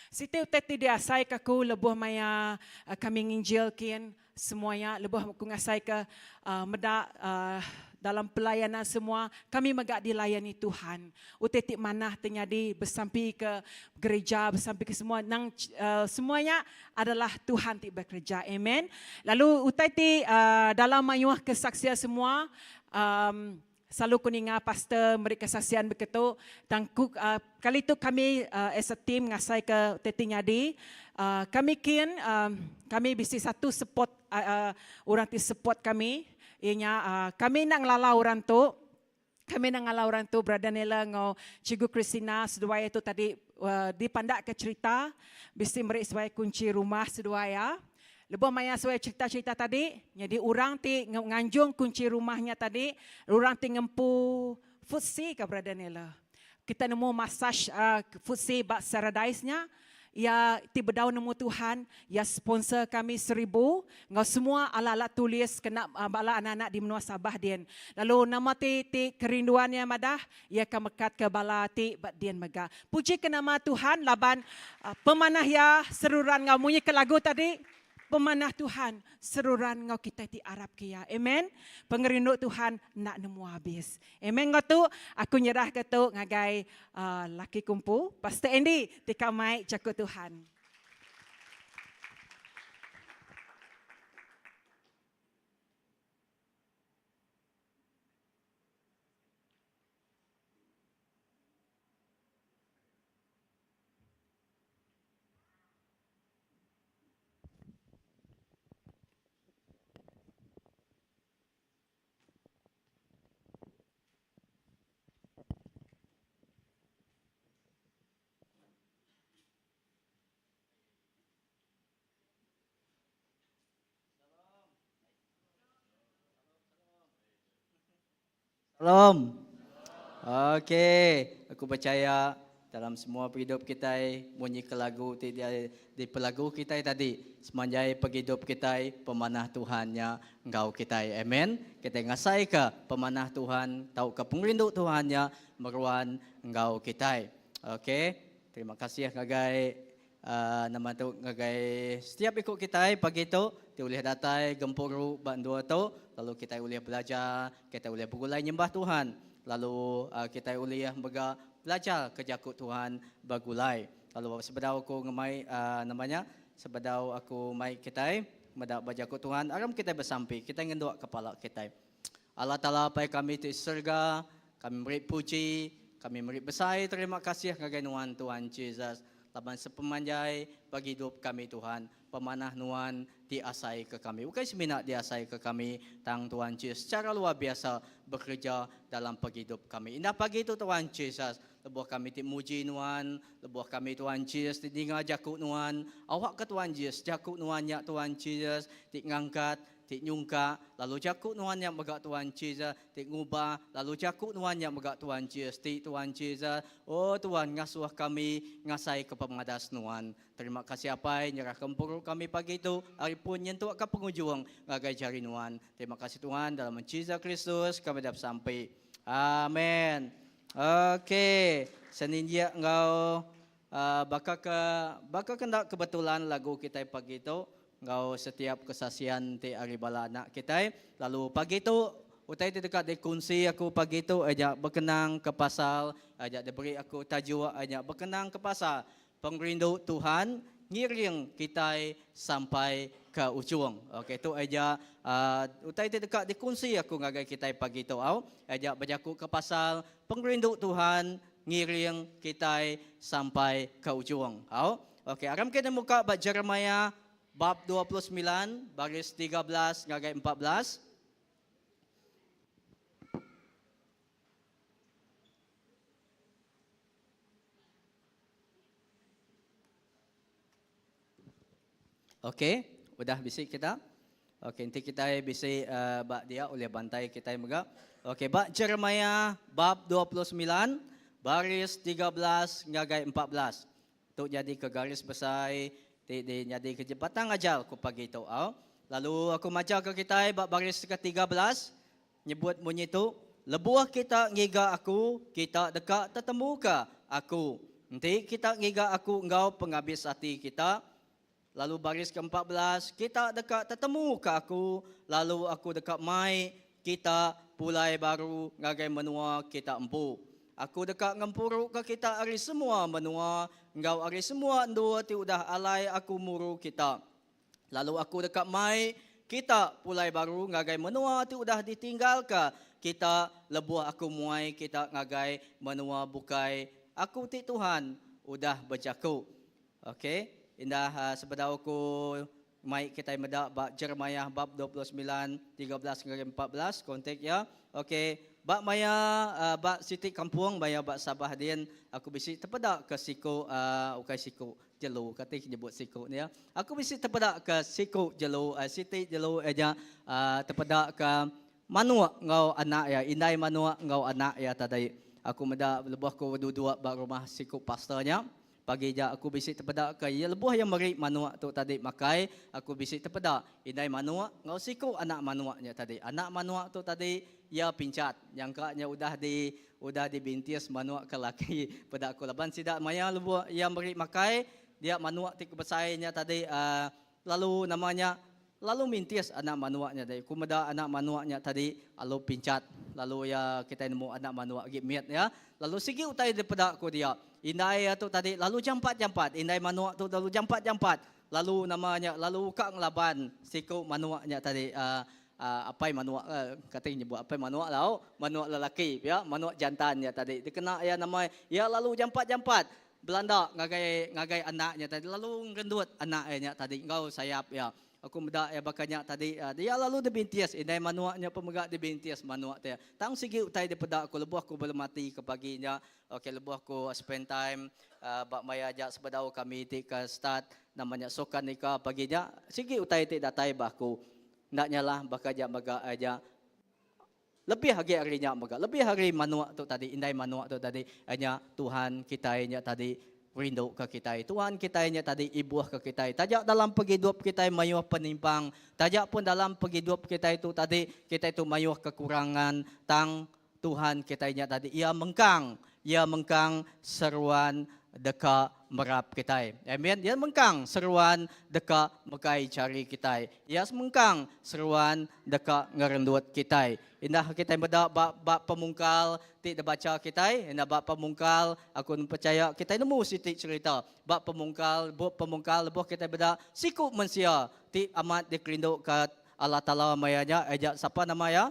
Siti utai ti diasai ke aku lebuh maya uh, kami nginjil kin semuanya lebuh aku ngasai ke uh, meda uh, dalam pelayanan semua kami mega dilayani Tuhan. Utai ti manah ti nyadi besampi ke gereja, besampi ke semua nang uh, semuanya adalah Tuhan ti bekerja. Amen. Lalu utai ti uh, dalam mayuh kesaksian semua um, Selalu ku ninga pastor meri kesaksian beketu tang ku uh, kali tu kami uh, as a team ngasai ke teti nyadi uh, kami kin uh, kami bisi satu support uh, uh, orang ti support kami ianya uh, kami nak ngelala orang tu kami nak ngelala orang tu Brother Nela enggau Cikgu Christina seduai itu tadi uh, dipandak ke cerita bisi meri seduai kunci rumah seduai ya. Lebuh maya seduai cerita-cerita tadi, nyadi orang ti nganjung kunci rumah nya tadi, orang ti ngempu futsi ka Brother Nela. Kita nemu massage uh, futsi ba Saradise nya, iya ti bedau nemu Tuhan, iya sponsor kami seribu enggau semua alat-alat tulis kena uh, bala anak-anak di menua Sabah din. Lalu nama ti ti kerinduan iya madah, iya ka mekat ke bala ti ba din mega. Puji ke nama Tuhan laban uh, pemanah iya seruran enggau munyi ke lagu tadi, pemanah Tuhan seruran enggau kita ti arap ke iya. Amen. Pengerindu Tuhan enda nemu habis. Amen enggau tu aku nyerah ke tu ngagai uh, laki kumpu Pastor Andy ti ka mai jaku Tuhan. Shalom. Okey, aku percaya dalam semua penghidup kita munyi ke lagu ti dia di pelagu kita tadi semanjai penghidup kita pemanah Tuhannya enggau kita. Amen. Kita ngasai ke pemanah Tuhan tau ke pengerindu Tuhannya meruan enggau kita. Okey, terima kasih ngagai uh, nama tu ngagai setiap ikut kita pagi tu ti ulih datai gempuru ba endua tu lalu kita ulih belajar kita ulih begulai nyembah Tuhan lalu uh, kita ulih mega belajar ke jaku Tuhan begulai lalu sebedau aku ngemai uh, namanya sebedau aku mai kita meda ba jaku Tuhan aram kita bersampi kita ngenduk kepala kita Allah Taala Apai kami ti serga kami meri puji kami meri besai terima kasih ngagai nuan Tuhan Jesus laban sepemanjai bagi hidup kami Tuhan pemanah nuan ti asai ke kami bukan semina diasai ke kami tang Tuhan Jesus secara luar biasa bekerja dalam penghidup kami indah pagi tu Tuhan Jesus lebuh kami ti muji nuan lebuh kami Tuhan Jesus ti ninga jaku nuan awak ke Tuhan Jesus jaku nuan nya Tuhan Jesus ti ngangkat ti nyungka lalu jaku nuan nya mega Tuhan Jesus ti ngubah lalu jaku nuan nya mega Tuhan Jesus ti Tuhan Jesus oh Tuhan ngasuh kami ngasai ke pemadas nuan terima kasih apai nyerah ke empuru kami pagi tu ari pun nyentuk ke pengujung ngagai jari nuan terima kasih Tuhan dalam Jesus Kristus kami dah sampai amen okey seninjik enggau uh, baka ke baka kena kebetulan lagu kita pagi tu enggau setiap kesaksian ti ari bala anak kita. Lalu pagi tu utai ti dekat dikongsi aku pagi tu aja berkenang ke pasal aja diberi aku tajuk aja berkenang ke pasal pengerindu Tuhan ngiring kita sampai ke ujung. Okey tu aja uh, utai ti dekat dikongsi aku ngagai kita pagi tu au aja berjaku ke pasal pengerindu Tuhan ngiring kita sampai ke ujung. Au. Okey, aram kita muka ba Jeremiah bab 29 baris 13 ngagai 14. Okey, udah bisi kita. Okey, enti kitai bisi uh, ba dia ulih bantai kitai mega. Okey, ba Jeremiah bab 29 baris 13 ngagai 14. Tu nyadi ke garis besai ti di nyadi ke batang ajar ku pagi tu au. Lalu aku macha ke kitai ba baris ke 13 nyebut munyi tu, Lebuh kita ngiga aku, kita deka tetemuka aku. Enti kita ngiga aku enggau pengabis ati kita, Lalu baris ke 14, kita deka tetemuka aku, lalu aku deka mai kita pulai baru ngagai menua kita empu. Aku deka ngempuruka kita ari semua menua enggau ari semua endur ti udah alai aku muru kita. Lalu aku deka mai kita pulai baru ngagai menua ti udah ditinggalka kita lebuh aku muai kita ngagai menua bukai. Aku ti Tuhan udah bejaku. Ok, indah sebedau aku mai kitai meda ba Jeremiah bab 29, 13 ngagai 14 kontak iya. Ok, ba maya ba siti kampung maya ba Sabah din aku bisi tepeda ke siku ukai siku jelu kati nyebut siku ni ya. Aku bisi tepeda ke siku jelu siti jelu iya nya tepeda ke manuk enggau anak iya, indai manuk enggau anak iya tadi. Aku meda lebuh aku duduk ba rumah siku pastor nya. Pagi ja aku bisi tepeda ke iya lebuh iya meri manuk tu tadi makai, aku bisi tepeda indai manuk enggau siku anak manuk nya tadi. Anak manuk tu tadi iya pinchat nyangka nya udah di udah dibintis manuk ke laki peda aku laban sida maya lebuh iya meri makai dia manuk ti ke besai nya tadi uhh lalu nama nya Lalu mintis anak manuk nya tadi. Ku meda anak manuk nya tadi lalu pinchat. Lalu iya kitai nemu anak manuk agi mit iya. Lalu sigi utai dipeda ku dia. Indai iya tu tadi lalu jampat-jampat. Indai manuk tu lalu jampat-jampat. Lalu nama nya lalu ka ngelaban siku manuk nya tadi uhh apai manuk kati nyebut apai manuk lau manuk lelaki pia manuk jantan nya tadi dikena iya nama iya lalu jampat-jampat Belanda ngagai ngagai anak nya tadi lalu ngerendut anak iya nya tadi enggau sayap iya. Aku meda iya baka nya tadi dia lalu dibintis indai manuk nya pun mega dibintis manuk ti. Tang sigi utai dipeda aku lebuh aku belemati ke pagi nya ok lebuh aku spend time ba maya aja sebedau kami ti ke start nama nya sukan ika pagi nya sigi utai ti datai ba aku. Enda nyalah baka ja mega aja. Lebih agi ari nya mega, lebih ari manuk tu tadi, indai manuk tu tadi, nya Tuhan kitai nya tadi rinduka kitai. Tuhan kitai nya tadi ibuhka kitai. Taja dalam pengidup kitai mayuh penimpang, taja pun dalam pengidup kitai tu tadi, kitai tu mayuh kekurangan, tang Tuhan kitai nya tadi iya mengkang, iya mengkang seruan deka merap kitai. Amen. Iya mengkang seruan deka megai jari kitai. Iya semengkang seruan deka ngerendut kitai. Indah kitai meda ba ba pemungkal ti dibacha kitai, indah ba pemungkal aku pechaya kitai nemu siti cherita ba pemungkal bup pemungkal lebuh kitai meda siku mensia ti amat dikerinduka Allah Taala maya nya aja sapa nama iya?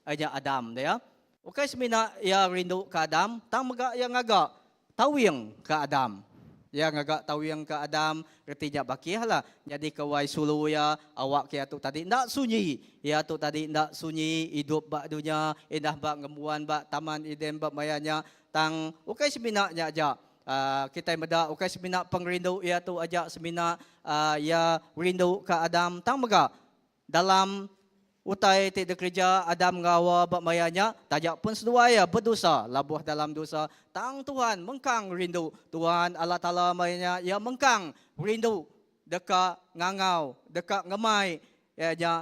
Aja Adam dia. Ukai semina iya rinduka Adam, tang mega iya ngaga tawing ke Adam. Iya ngaga tawing ke Adam, reti nya bakih lah nyadika wai sulu iya, awakka iya tu tadi enda sunyi. Iya tu tadi enda sunyi idup ba dunya, indah ba ngembuan ba Taman Eden ba maya nya. Tang ukai semina nya aja, uhh kitai meda ukai semina pengerindu iya tu aja semina uhh iya rinduka Adam, tang mega Dalam utai ti dikereja Adam enggau Hawa ba maya nya, taja pun seduai iya bedosa, labuh dalam dosa, tang Tuhan mengkang rindu. Tuhan Allah Taala maya nya, Iya mengkang rindu deka ngangau, deka ngemai, iya nya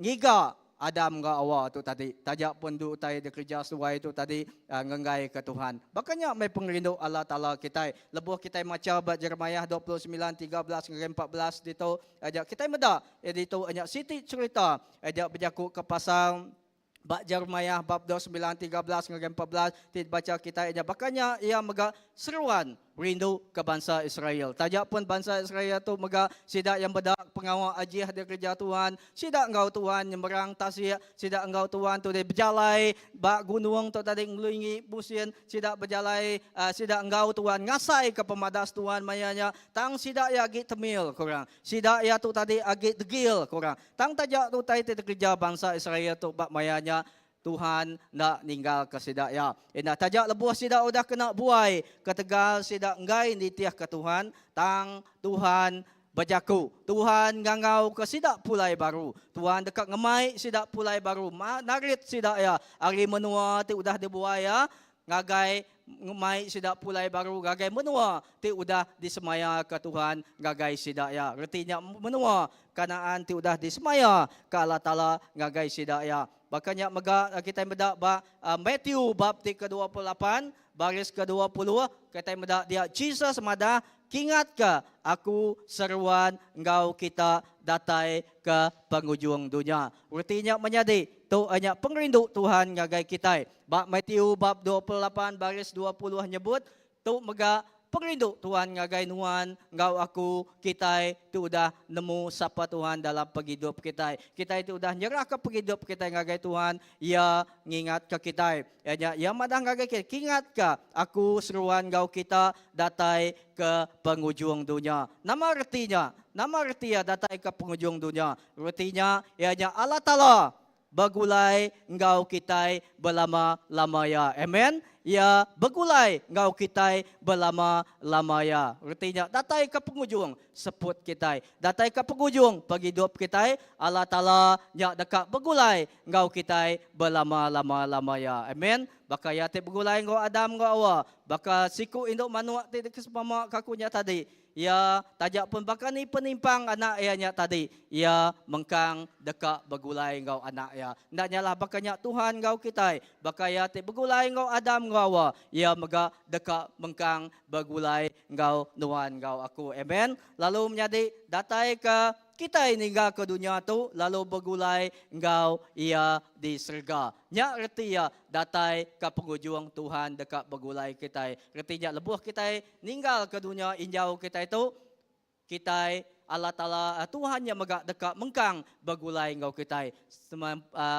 ngiga Adam enggau Hawa tu tadi. Taja pun du utai dikereja seduai tu tadi ngenggaika Tuhan. Baka nya meh pengerindu Allah Taala kitai. Lebuh kitai macha ba Jeremiah 29, 13 ngagai 14 ditu, Aja kitai meda iya ditu nya siti cherita aja bejaku ke pasal ba Jeremiah bab 29, 13 ngagai 14 ti dibacha kitai nya baka nya iya mega seruan rindu ke bansa Israel. Taja pun bansa Israel tu mega sida iya meda pengawa ajih dikereja Tuhan, sida enggau Tuhan nyemerang tasik, sida enggau Tuhan tu deh bejalai ba gunung tu tadi ngelingi musin sida bejalai sida enggau Tuhan ngasaika pemadas Tuhan maya nya Tang sida iya agi temil, ku orang. Sida iya tu tadi agi degil, ku orang. Tang taja tu utai ti dikereja bansa Israel tu ba maya nya, Tuhan enda ninggalka sida iya. Indah taja lebuh sida udah kena buai ketegal sida enggai nitihka Tuhan, tang Tuhan. Bejaku, Tuhan ngangauka sida pulai baru. Tuhan deka ngemai sida pulai baru, narit sida iya ari menua ti udah dibuai iya ngagai ngemai sida pulai baru ngagai menua ti udah disemayaka Tuhan ngagai sida iya. Reti nya menua Kanaan ti udah disemayaka Allah Taala ngagai sida iya. Baka nya mega kitai meda ba Matthew bab ti ke-28 baris ke-20, kitai meda dia Jesus madah, Kingatka, aku seruan enggau kita datai ke pengujung dunya. Reti nya menyadi, tu nya pengerindu Tuhan ngagai kitai. Ba Matthew bab 28 baris 20 nyebut, Tu mega pengerindu Tuhan ngagai nuan enggau aku, kitai ti udah nemu sapa Tuhan dalam pengidup kitai. Kitai ti udah nyerahka pengidup kitai ngagai Tuhan, Iya ngingatka kitai. Iya nya, Iya madah ngagai kitai, Kingatka, aku seruan enggau kita datai ke pengujung dunya. Nama reti nya? Nama reti iya datai ke pengujung dunya? Reti nya, iya nya Allah Taala begulai enggau kitai belama-lama iya. Amen. Iya begulai enggau kitai belama-lama iya. Reti nya datai ke pengujung seput kitai. Datai ke pengujung pengidup kitai, Allah Taala nya deka begulai enggau kitai belama-lama-lama iya. Amen. Baka iya ti begulai enggau Adam enggau Awa, baka siku indu manuk ti dikesempama ka aku nya tadi, Iya, taja pun baka ni penimpang anak iya nya tadi, iya mengkang deka begulai enggau anak iya. Enda nyalah baka nya Tuhan enggau kitai. Baka iya ti begulai enggau Adam enggau Awa, iya mega deka mengkang begulai enggau nuan enggau aku. Amen. Lalu menyadi, datai ke kitai ninggalka dunya tu lalu begulai enggau iya di serega. Nya reti iya datai ke pengujung Tuhan deka begulai kitai. Reti nya lebuh kitai Ninggalka dunya injau kitai tu, kitai Allah Taala Tuhan nya mega deka mengkang begulai enggau kitai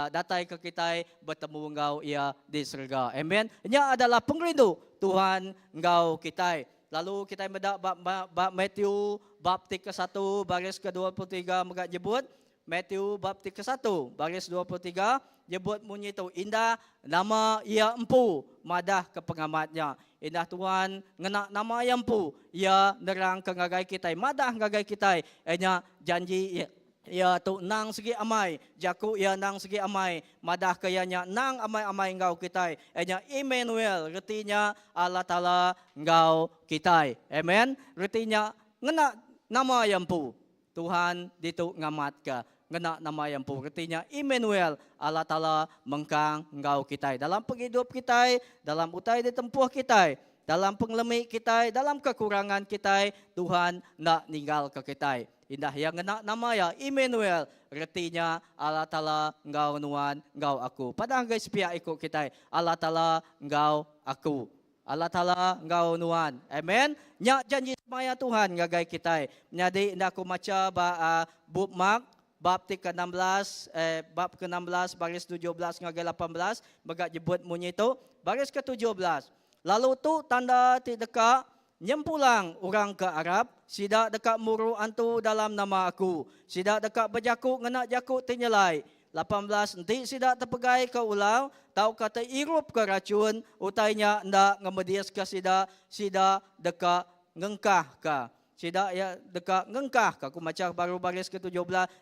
datai ke kitai betemu enggau Iya di serega. Amen. Nya adalah pengerindu Tuhan enggau kitai. Lalu kitai meda ba ba Matthew bab ti kesatu baris ke 23 mega nyebut, Matthew bab ti kesatu baris 23 nyebut munyi tu, Indah nama iya empu madah ke pengamat nya. Indah Tuhan ngena nama iya empu, iya nerang ke ngagai kitai, madah ngagai kitai, iya nya janji iya, iya tu endang sigi amai, jaku iya endang sigi amai, madah ke iya nya endang amai-amai enggau kitai, iya nya Immanuel, reti nya Allah Taala enggau kitai. Amen. Reti nya ngena nama iya empu. Tuhan ditu ngamatka ngena nama Iya empu. Reti nya Immanuel, Allah Taala mengkang enggau kitai dalam pengidup kitai, dalam utai ditempuh kitai, dalam pengelemi kitai, dalam kekurangan kitai, Tuhan enda ninggalka kitai. Indah Iya ngena nama Iya Immanuel, reti nya Allah Taala enggau nuan enggau aku. Padah ngagai sepiak iku kitai, Allah Taala enggau aku. Allah Taala enggau nuan. Amen. Nya janji semaya Tuhan ngagai kitai. Menyadi enda aku macha ba uh, bup Mark bab ti ke-16 eh bab ke-16 baris 17 ngagai 18 mega nyebut munyi tu. Baris ke-17. Lalu tu tanda ti deka nyempulang orang ke arap, sida deka muru antu dalam nama aku. Sida deka bejaku ngena jaku ti nyelai. 18 enti sida tepegaika ular tauka teirupka rachun, utai nya enda ngemediska sida, sida deka ngengkahka. Sida iya deka ngengkahka. Ku macha baru baris ke-17,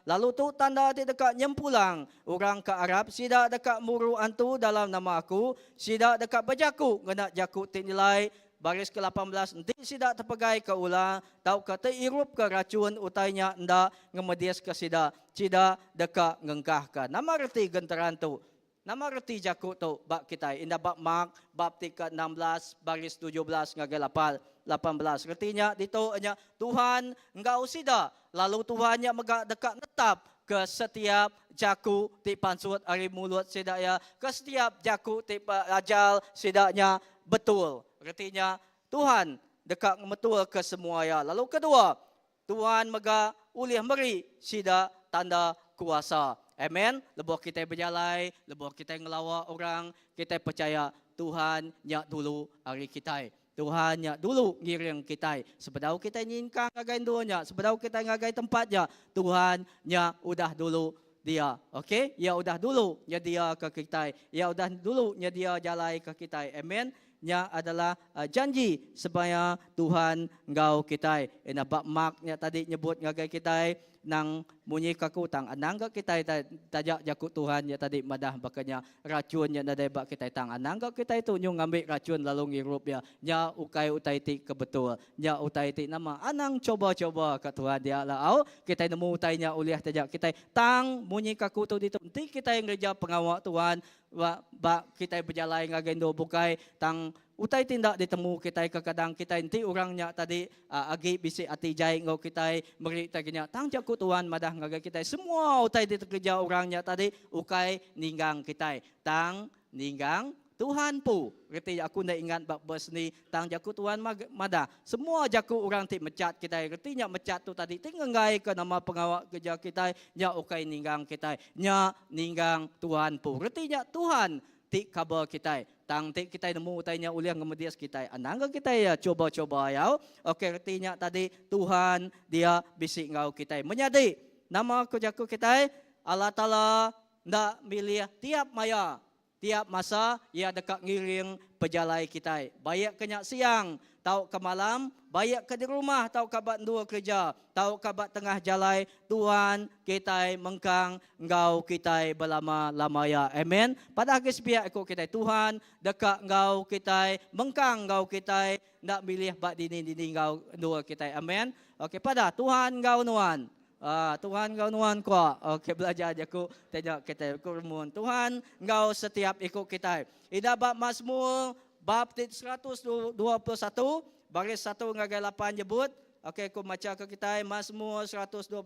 Lalu tu tanda ti deka nyempulang orang ke arap, sida deka muru antu dalam nama Aku, sida deka bejaku ngena jaku ti nyelai, Baris ke-18, Enti sida tepegaika ular tauka teirupka rachun, utai nya enda ngemediska sida. Sida deka ngengkahka. Nama reti genteran tu? Nama reti jaku tu ba kitai? Indah ba Mark bab ti ke-16 baris 17 ngagai 18. Reti nya ditu nya Tuhan enggau sida, lalu Tuhan nya mega deka netap ke setiap jaku ti pansut ari mulut sida iya, ke setiap jaku ti ajar sida nya betul. Reti nya, Tuhan deka ngemetulka semua iya. Lalu kedua, Tuhan mega ulih meri sida tanda kuasa. Amen. Lebuh kitai bejalai, lebuh kitai ngelawa orang, kitai pechaya Tuhan nya dulu ari kitai. Tuhan nya dulu ngiring kitai. Sebedau kitai nyingkang ngagai endur nya, sebedau kitai ngagai tempat nya, Tuhan nya udah dulu dia. Ok, Iya udah dulu nyediaka kitai. Iya udah dulu nyedia jalai ke kitai. Amen. Nya adalah janji semaya Tuhan enggau kitai. Enda ba Mark nya tadi nyebut ngagai kitai nang munyi ka aku tang anang ga kitai taja jaku Tuhan nya tadi madah baka nya rachun nya nadai ba kitai tang anang ga kitai tu nyu ngambi rachun lalu ngirup iya. Nya ukai utai ti ke betul. Nya utai ti nama anang coba-coba ka Tuhan dia la au kitai nemu utai nya ulih taja kitai tang munyi ka aku tu ditu enti kitai ngereja pengawa Tuhan Ba ba kitai bejalai ngagai endur bukai tang utai ti enda ditemu kitai kekadang kitai enti orang nya tadi agi bisi ati jai enggau kitai meri tai ke nya tang jaku Tuhan madah ngagai kitai semua utai ti dikereja orang nya tadi ukai ninggang kitai tang ninggang Tuhan empu reti aku enda ingat ba verse ni Tang jaku Tuhan madah, semua jaku orang ti mechat kitai, reti nya mechat tu tadi ti ngenggaika nama pengawa kereja kitai, nya ukai ninggang kitai, nya ninggang Tuhan empu. Reti nya Tuhan ti cover kitai. Tang enti kitai nemu utai nya ulih ngemedis kitai, anang ga kitai iya cuba-cuba ayau. Ok reti nya tadi Tuhan dia bisi enggau kitai. Menyadi, nama ku jaku kitai? Allah Taala enda milih tiap maya Tiap masa, Iya deka ngiring pejalai kitai. Baik ke nya siang tauka malam, baik ke di rumah tauka ba endur kereja, tauka ba tengah jalai, Tuhan kitai mengkang enggau kitai belama-lama iya. Amen. Padah agi sepiak iku kitai, Tuhan deka enggau kitai, mengkang enggau kitai, enda milih ba dini-dini enggau endur kitai. Amen. Okey, padah, Tuhan enggau nuan. Ah, Tuhan enggau nuan kua. Okey belajar jaku tanya kitai ku remun. Tuhan enggau setiap iku kitai. Ida ba Mazmur bab ti 121 baris satu ngagai lapan nyebut. Okey ku macha ke kitai Mazmur 121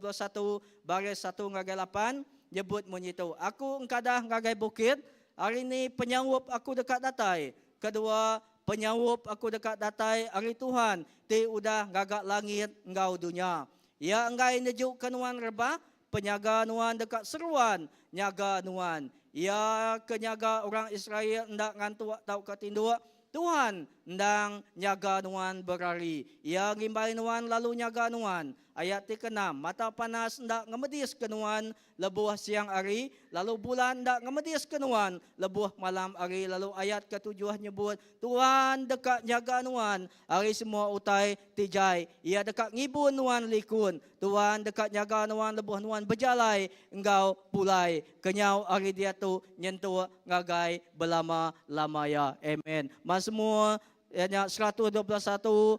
baris satu ngagai lapan nyebut munyi tu. Aku engkadah ngagai bukit, ari ni penyaup aku deka datai. Kedua, penyaup aku deka datai ari Tuhan ti udah ngaga langit enggau dunya. Iya enggai nejuka nuan rebah, penyaga nuan deka seruan nyaga nuan. Iya ke nyaga orang Israel enda ngantuk tauka tinduk. Tuhan endang nyaga nuan berari. Iya ngimbai nuan lalu nyaga nuan. Ayat ti keenam, Mata panas enda ngemediska nuan lebuh siang hari, lalu bulan enda ngemediska nuan lebuh malam hari. Lalu ayat ketujuh nyebut, Tuhan deka nyaga nuan ari semua utai ti jai. Iya deka ngibun nuan likun. Tuhan deka nyaga nuan lebuh nuan bejalai enggau pulai kenyau ari diatu nyentuk ngagai belama-lama iya. Amen. Masmur iya nya 121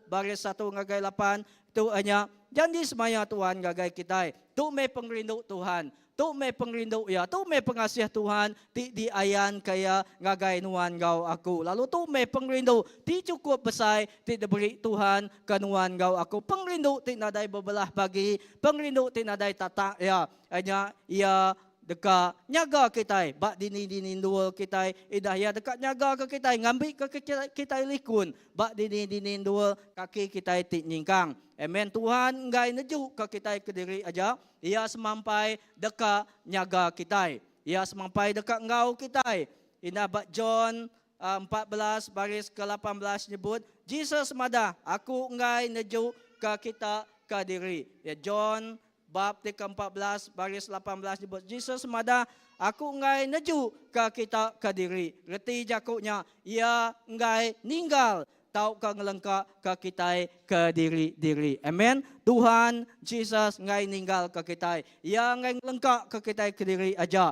baris satu ngagai lapan tu iya nya janji semaya Tuhan ngagai kitai. Tu meh pengerindu Tuhan. Tu meh pengerindu Iya. Tu meh pengasih Tuhan ti diayanka Iya ngagai nuan enggau aku. Lalu tu meh pengerindu ti chukup besai ti diberi Tuhan ke nuan enggau aku. Pengerindu ti nadai bebelah bagi, pengerindu ti nadai tatak Iya. Nya Iya deka nyaga kitai ba dini-dini endur kitai. Idah Iya deka nyaga ke kitai ngambika kitai likun ba dini-dini endur kaki kitai ti nyingkang. Amen. Tuhan enggai nejuka kitai kediri aja. Iya semampai deka nyaga kitai. Iya semampai deka enggau kitai. Indah ba John 14 baris ke 18 nyebut, Jesus madah, Aku enggai nejuka kita kediri. Ya, John bab ti ke-14 baris 18 nyebut, Jesus madah, Aku enggai nejuka kita kediri. Reti jaku nya, Iya enggai ninggal tauka ngelengka ke kitai kediri-diri. Amen. Tuhan Jesus enggai ninggal ke kitai. Iya enggai ngelengka ke kitai kediri aja.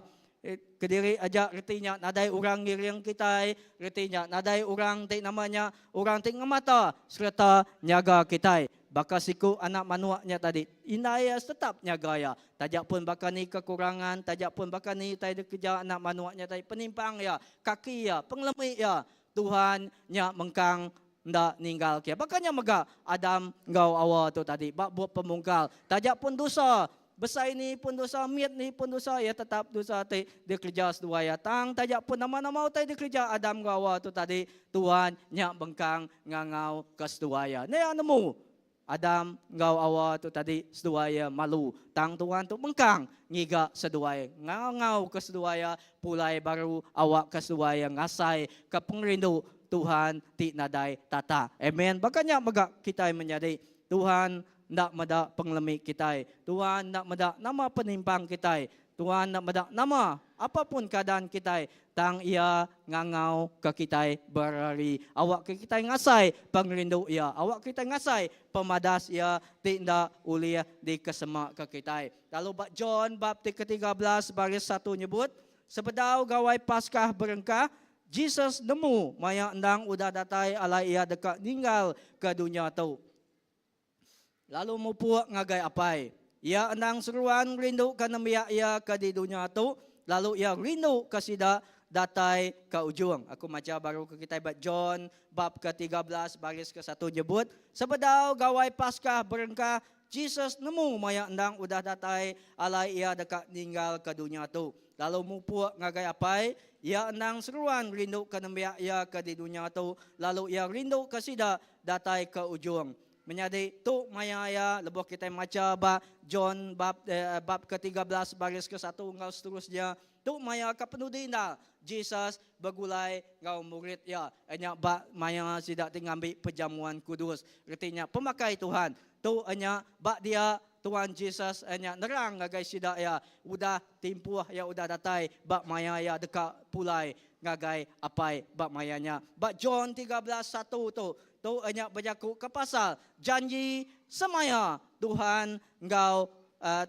Kediri aja reti nya nadai orang ngiring kitai, reti nya nadai orang ti nama nya orang ti ngemata sereta nyaga kitai. Baka siku anak manuk nya tadi, indai iya tetap nyaga iya. Taja pun baka ni kekurangan, taja pun baka ni utai dikereja anak manuk nya tadi, penimpang iya, kaki iya, pengelemi iya, Tuhan nya mengkang enda ninggal ke. Baka nya mega Adam enggau Awa tu tadi ba bup Pemungkal. Taja pun dosa besai ni pun dosa, mit ni pun dosa, iya tetap dosa ti dikereja seduai iya. Tang taja pun nama-nama utai dikereja Adam enggau Awa tu tadi, Tuhan nya mengkang ngangau ke seduai iya. Enda iya nemu Adam enggau Awa tu tadi seduai iya malu. Tang Tuhan tu mengkang ngiga seduai, ngangau ke seduai iya pulai baru awakka seduai iya ngasai ke pengerindu Tuhan ti nadai tata. Amen. Baka nya mega kitai menyadi. Tuhan enda meda pengelemi kitai. Tuhan enda meda nama penimpang kitai. Tuhan enda meda nama. Apapun keadaan kitai tang iya ngangau ke kitai berari awak ke kitai ngasai pengerindu iya awak kitai ngasai pemadas iya ti enda ulih dikesema ke kitai. Lalu ba John bab ti ke-13 baris satu nyebut, Sebedau Gawai Paskah berengkah, Jesus nemu maya endang udah datai alai iya deka ninggal ke dunya tu. Lalu mupuk ngagai Apai. Iya endang seruan rinduka nembiak iya ke di dunya tu, lalu iya rinduka sida datai ke ujung. Aku macha baru ke kitai ba John bab ke-13 baris ke-satu nyebut, Sebedau Gawai Paskah berengkah, Jesus nemu maya endang udah datai alai iya deka ninggalka dunya tu, lalu mupuk ngagai Apai. Iya endang seruan rinduka nembiak iya ke di dunya tu, lalu iya rinduka sida datai ke ujung. Menyadi, tu maya iya lebuh kitai macha ba John bab bab ke-13 baris ke-satu enggau seterusnya, tu maya ke penudi endar Jesus begulai enggau murid iya, nya ba maya sida ti ngambi perjamuan kudus, reti nya pemakai Tuhan. Tu nya ba dia Tuhan Jesus nya nerang ngagai sida iya udah timpuh iya udah datai ba maya iya deka pulai ngagai Apai ba maya nya. Ba John 13 1 tu, tu nya bejaku ke pasal janji semaya Tuhan enggau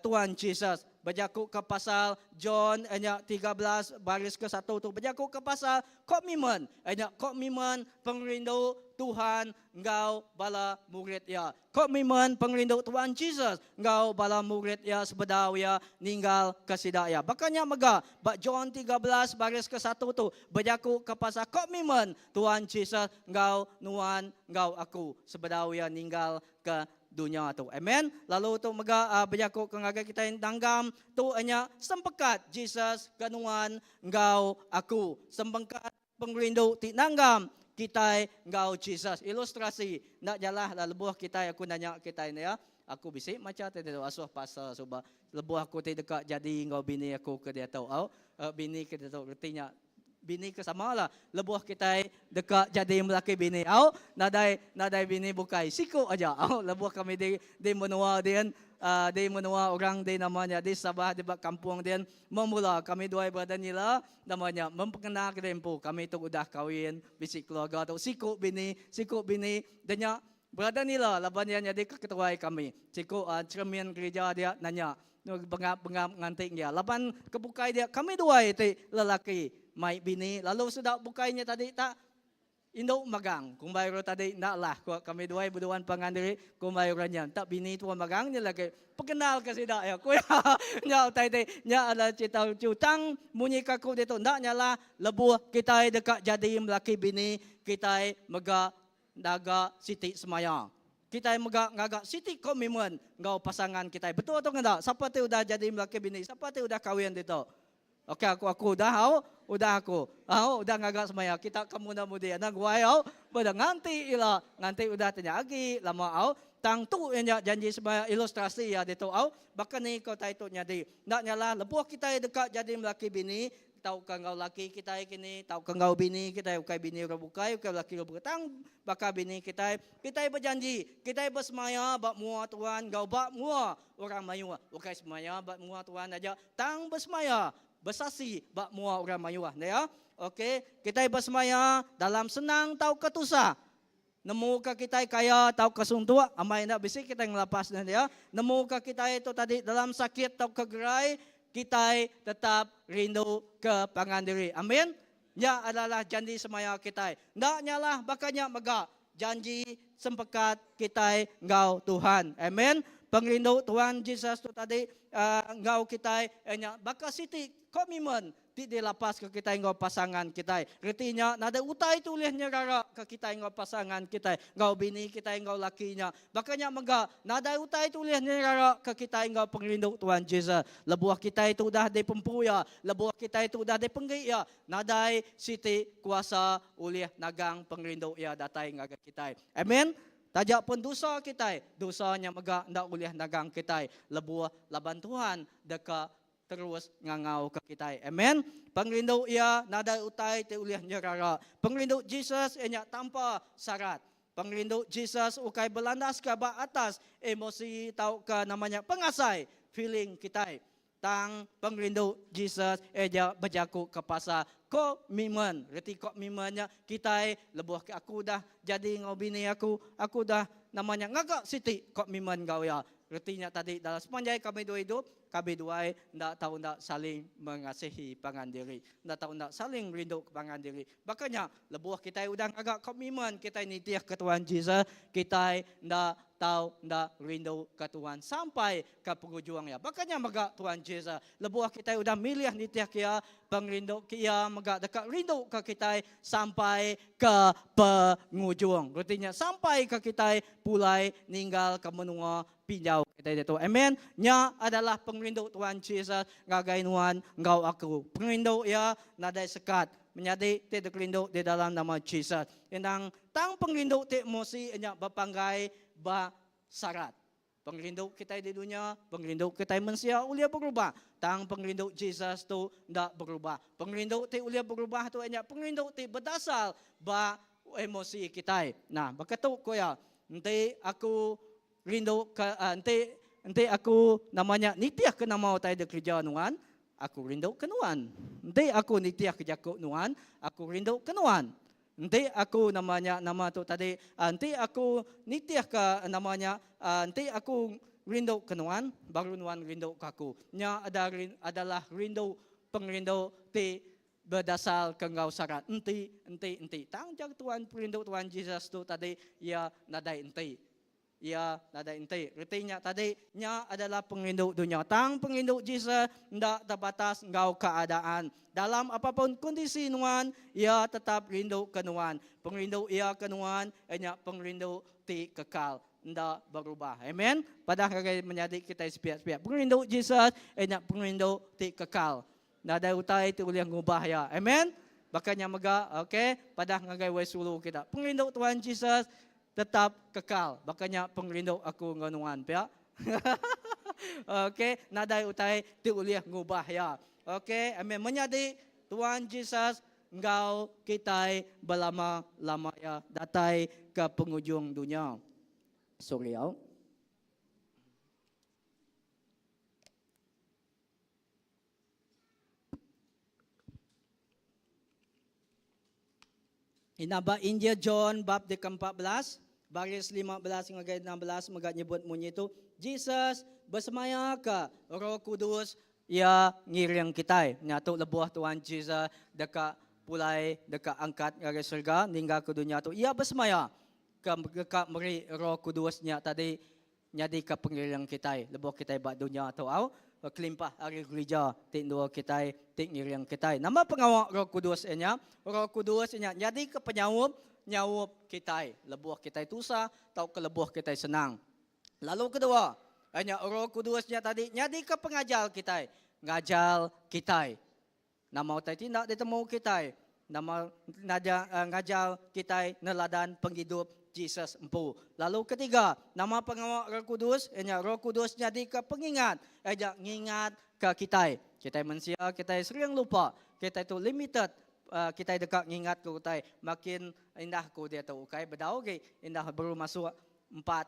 Tuhan Jesus. Bejaku ke pasal John nya 13 baris ke 1 tu bejaku ke pasal komitmen nya komitmen pengerindu Tuhan enggau bala murid iya. Komitmen pengerindu Tuan Jesus enggau bala murid iya sebedau iya ninggalka sida iya. Baka nya mega, ba John 13 baris ke-satu tu bejakuka pasal komitmen Tuan Jesus enggau nuan enggau aku sebedau iya ninggalka dunya tu. Amen. Lalu tu mega bejakuka ngagai kitai nanggam tu nya sempekat Jesus ke nuan enggau aku. Sempengkat Pengerindu ti nanggam kitai enggau Jesus. Ilustrasi, Enda nyalah lah lebuh kitai aku nanya kitai ne ya. Aku bisi macha ti ditu asuh pastor suba lebuh aku ti deka jadi enggau bini aku ke diatu au. Bini ke diatu reti nya bini ke sama lah lebuh kitai deka jadi melaki bini au nadai nadai bini bukai siku aja au lebuh kami di di menua din di menua orang di nama nya di Sabah di ba kampung din Memula kami duai brother Nila nama nya mempengenal kediri empu kami tu udah kawin bisi keluarga tu siku bini siku bini da nya brother Nila laban iya nyadi ke ketuai kami siku chairman gerija dia nanya bengap bengap nganti iya laban ke bukai dia kami duai ti lelaki mai bini lalu sida bukai nya tadi tak Indu magang, kumbai orang tadi enda lah ko kami duai beduan pangan diri, kumbai orang nya enta bini tua magang nya lagi pekenal ke sida iya ku iya. Nya utai ti nya adalah cerita lucu tang munyi ke aku ditu enda nyalah lebuh kitai deka jadi melaki bini kitai mega ngaga siti semaya. Kitai mega ngaga siti komitmen enggau pasangan kitai. Betul tu ngenda? Sapa ti udah jadi melaki bini, sapa ti udah kawin ditu? Ok aku aku udah au udah aku au udah ngaga semaya kita ke munda mudi anang guai au beda nganti ila nganti udah ti nya agi lama au tang tu iya nya janji semaya ilustrasi iya ditu au baka ni ke utai tu nyadi enda nyalah lebuh kitai deka jadi melaki bini tauka enggau laki kitai kini tauka enggau bini kitai ukai bini orang bukai ukai laki orang bukai tang baka bini kitai kitai bejanji kitai besemaya ba mua Tuhan enggau ba mua orang mayuh ukai semaya ba mua Tuhan aja Tang besemaya, besasi ba mua orang mayuh. Enda ya? Okey, kitai besemaya dalam senang tauka tusah. Nemuka kitai kaya tauka suntuk, amai enda bisi kitai ngelapas ne dia. Nemuka kitai tu tadi dalam sakit tauka gerai, kitai tetap rindu ke pangan diri. Amin. Nya adalah janji semaya kitai. Enda nyalah baka nya mega janji sempekat kitai enggau Tuhan. Amen. Pengerindu Tuhan Jesus tu tadi enggau kitai iya nya baka siti komitmen ti dilapaska kitai enggau pasangan kitai. Reti nya nadai utai ti ulih nyeraraka kitai enggau pasangan kitai, enggau bini kitai enggau laki nya. Baka nya mega, nadai utai ti ulih nyeraraka kitai enggau pengerindu Tuhan Jesus. Lebuh kitai tu udah dipempu Iya, lebuh kitai tu udah dipenggi Iya, nadai siti kuasa ulih nagang pengerindu Iya datai ngagai kitai. Amen. Taja pun dosa kitai, dosa nya mega enda ulih nagang kitai lebuh laban Tuhan deka terus ngangauka kitai. Amen. Pengerindu Iya nadai utai ti ulih nyerara. Pengerindu Jesus iya nya tanpa syarat. Pengerindu Jesus ukai belandaska ba atas emosi tauka nama nya pengasai, feeling, kitai. Tang pengerindu Jesus eja bejaku ke pasal komitmen. Reti komitmen nya kitai lebuh ke aku udah jadi enggau bini aku, aku udah nama nya ngaga siti komitmen enggau iya. Reti nya tadi dalam sepanjai kami dua idup, kami duai enda tau enda saling mengasihi pangan diri. Enda tau enda saling rindu ke pangan diri. Baka nya lebuh kitai udah ngaga komitmen kitai nitihka Tuhan Jesus, kitai enda tau enda rindu ke Tuhan sampai ke pengujung iya. Baka nya mega Tuhan Jesus, lebuh kitai udah milih nitihka iya, pengerindu ke iya mega deka rinduka kitai sampai ke pengujung. Reti nya sampai ke kitai pulai ninggalka menua pinjau kitai ditu. Amen. Nya adalah pengerindu Tuhan Jesus ngagai nuan enggau aku. Pengerindu iya nadai sekat. Menyadi ti dikerindu di dalam nama Jesus. Endang tang pengerindu ti emosi nya bepanggai ba sarat. Pengerindu kitai di dunya, pengerindu kitai mensia ulih berubah. Tang pengerindu Jesus tu enda berubah. Pengerindu ti ulih berubah tu nya pengerindu ti bedasar ba emosi kitai. Nah, baka tu ku iya, enti aku rindu ke enti enti aku nama nya nitihka nama utai dikereja nuan, aku rindu ke nuan. Enti aku nitihka jaku nuan, aku rindu ke nuan. Enti aku nama nya nama tu tadi enti aku nitihka nama nya enti aku rindu ke nuan baru nuan rindu ke aku. Nya adalah rindu pengerindu ti bedasar ke enggau syarat enti enti enti. Tang jar Tuhan pengerindu Tuhan Jesus tu tadi iya nadai enti. Iya nadai enti. Reti nya tadi, nya adalah pengerindu dunya. Tang pengerindu Jesus enda terbatas enggau keadaan. Dalam apa pun kondisi nuan, Iya tetap rindu ke nuan. Pengerindu Iya ke nuan, iya nya pengerindu ti kekal, enda berubah. Amen. Padah ngagai menyadi kitai sepiak-sepiak. Pengerindu Jesus, iya nya pengerindu ti kekal. Nadai utai ti ulih ngubah iya. Amen. Baka nya mega, okay, padah ngagai wai sulu kita. Pengerindu Tuhan Jesus tetap kekal. Baka nya pengerindu aku enggau nuan, pia. okay, nadai utai ti ulih ngubah iya. Okay, amen. Menyadi Tuhan Jesus enggau kitai belama-lama iya datai ke pengujung dunya. Sorry au. Ina ba Injil John bab ti ke-14, baris 15 ngagai 16 mega nyebut munyi tu, Jesus besemaya ke Roh Kudus iya ngiring kitai. Nya tu lebuh Tuhan Jesus deka pulai deka angkat ngagai serega ninggalka dunya tu. Iya besemaya ke deka meri Roh Kudus nya tadi nyadika pengiring kitai lebuh kitai ba dunya tu au kelimpah ari gerija ti endur kitai ti ngiring kitai. Nama pengawa Roh Kudus iya nya? Roh Kudus iya nya nyadika penyaup nyaup kitai lebuh kitai tusah tauka lebuh kitai senang. Lalu kedua, iya nya Roh Kudus nya tadi nyadika pengajar kitai, ngajar kitai. Nama utai ti enda ditemu kitai? Nama ngajar kitai neladan pengidup Jesus empu. Lalu ketiga, nama pengawa Roh Kudus? Iya nya Roh Kudus nyadika pengingat, iya nya ngingatka kitai. Kitai mensia, kitai sering lupa. Kitai tu limited, kitai deka ngingatka utai makin indah ku diatu. Ukai bedau agi indah baru masuk empat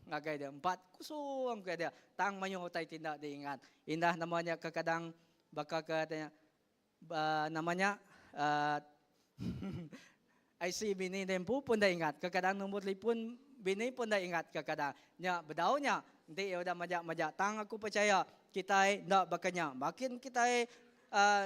ngagai dia, empat kusung ke dia. Tang mayuh utai ti enda diingat. Indah nama nya kekadang Baka ke tanya nama nya IC bini deh empu pun enda ingat. Kekadang nombor telefon bini pun enda ingat kekadang. Nya bedau nya enti iya udah majak-majak. Tang aku pechaya kitai enda baka nya. Makin kitai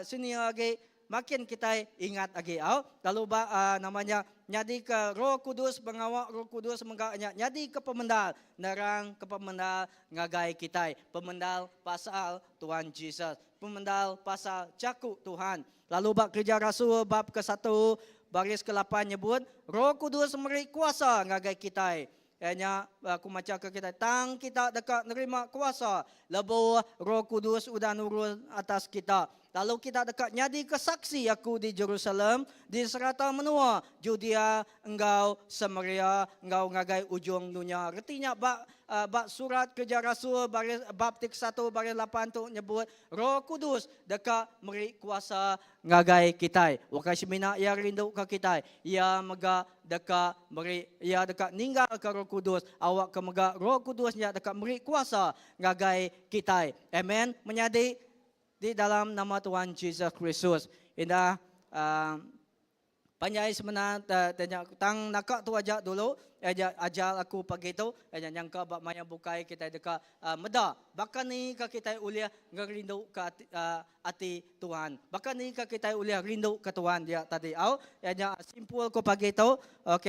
senior agi Makin kitai ingat agi au lalu ba nama nya nyadika Roh Kudus pengawa Roh Kudus mega nya nyadika pemendar nerang ke pemendar ngagai kitai pemendar pasal Tuhan Jesus pemendar pasal jaku Tuhan lalu ba Kereja Rasul bab ke satu baris ke lapan nyebut Roh Kudus meri kuasa ngagai kitai Iya nya, aku macha ke kita, tang kita deka nerima kuasa lebuh Roh Kudus udah nurun atas kita. Lalu kita deka nyadika saksi aku di Jerusalem, di serata menua Judea enggau Samaria enggau ngagai ujung dunya. Reti nya ba ba surat Kereja Rasul baris bab ti kesatu baris lapan tu nyebut Roh Kudus deka meri kuasa ngagai kitai. Ukai semina Iya rinduka kitai, Iya mega deka meri, Iya deka ninggalka Roh Kudus, awakka mega Roh Kudus nya deka meri kuasa ngagai kitai. Amen. Menyadi. di dalam nama Tuhan Jesus Kristus. Indah uh, Panjai semena te nya tang naka tu aja dulu aja ajar aku pagi tu nya nyangka ba maya bukai kitai deka meda baka ni ka kitai ulih ngerindu ka ati Tuhan. Baka ni ka kitai ulih rindu ka Tuhan dia tadi au nya simpul ku pagi tu ok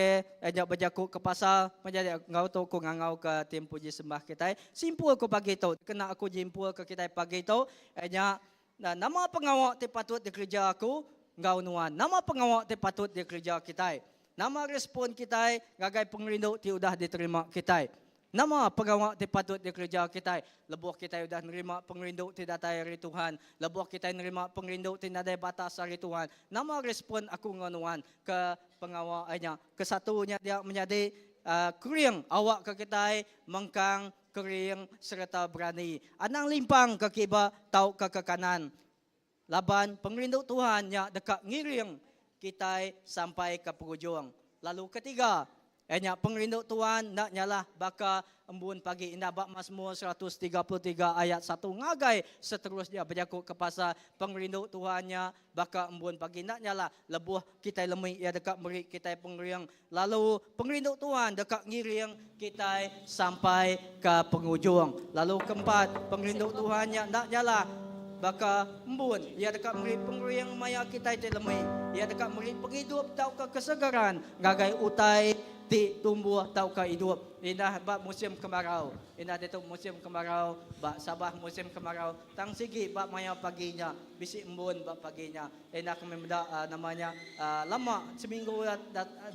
nya bejaku ke pasal menjadi enggau tu ku ngangau ka tim puji sembah kitai simpul ku pagi tu kena aku nyimpul ka kitai pagi tu nya Nama pengawa ti patut dikereja aku enggau nuan? Nama pengawa ti patut dikereja kitai? Nama respon kitai ngagai pengerindu ti udah diterima kitai? Nama pengawa ti patut dikereja kitai lebuh kitai udah nerima pengerindu ti datai ari Tuhan? Lebuh kitai nerima pengerindu ti nadai batas ari Tuhan, nama respon aku enggau nuan ke pengawa nya? Kesatu nya dia menyadi kering awakka kitai mengkang kering sereta berani. Anang limpang ke kiba tauka ke kanan, laban pengerindu Tuhan nya deka ngiring kitai sampai ke pengujung. Lalu ketiga, iya nya pengerindu Tuhan enda nyalah baka embun pagi indah ba Masmur 133 ayat satu ngagai seterusnya bejaku ke pasal pengerindu Tuhan nya Baka embun pagi enda nyalah lebuh kitai lemi iya deka meri kitai pengering lalu pengerindu Tuhan deka ngiring kitai sampai ke pengujung. Lalu keempat, pengerindu Tuhan nya enda nyalah baka embun iya deka meri pengering maya kitai ti lemi. Iya deka meri pengidup tauka kesegaran ngagai utai ti tumbuh tauka idup indah ba musim kemarau. Indah ditu musim kemarau ba Sabah musim kemarau tang sigi ba maya pagi nya. Bisi embun ba pagi nya. Enda kami meda nama nya lama seminggu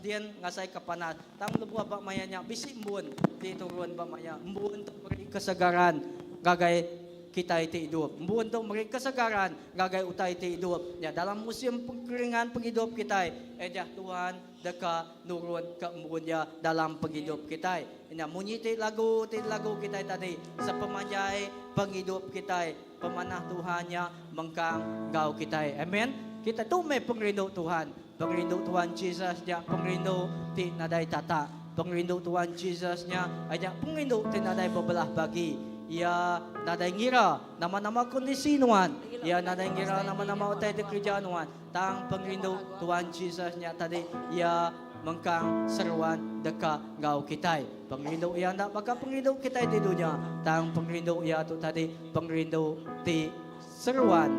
din ngasai ke panas. Tang lebuh ba maya nya bisi embun ti turun ba maya. Embun tu meri kesegaran ngagai kitai ti idup. Embun tu meri kesegaran ngagai utai ti idup. Nya dalam musim pengkeringan pengidup kitai, ejah Tuhan deka nurun ke embun iya dalam pengidup kitai. Nya munyi ti lagu ti lagu kitai tadi sepemanjai pengidup kitai. Pemanah Tuhan nya mengkang enggau kitai. Amen. Kita tu meh pengerindu Tuhan. Pengerindu Tuhan Jesus nya pengerindu ti nadai tatak. Pengerindu Tuhan Jesus nya nya pengerindu ti nadai bebelah bagi. Iya nadai ngira nama-nama kondisi nuan. Iya nadai ngira nama-nama utai dikereja nuan. Tang pengerindu Tuhan Jesus nya tadi iya mengkang seruan deka enggau kitai. Pengerindu iya enda baka pengerindu kitai di dunya, tang pengerindu iya tu tadi pengerindu ti seruan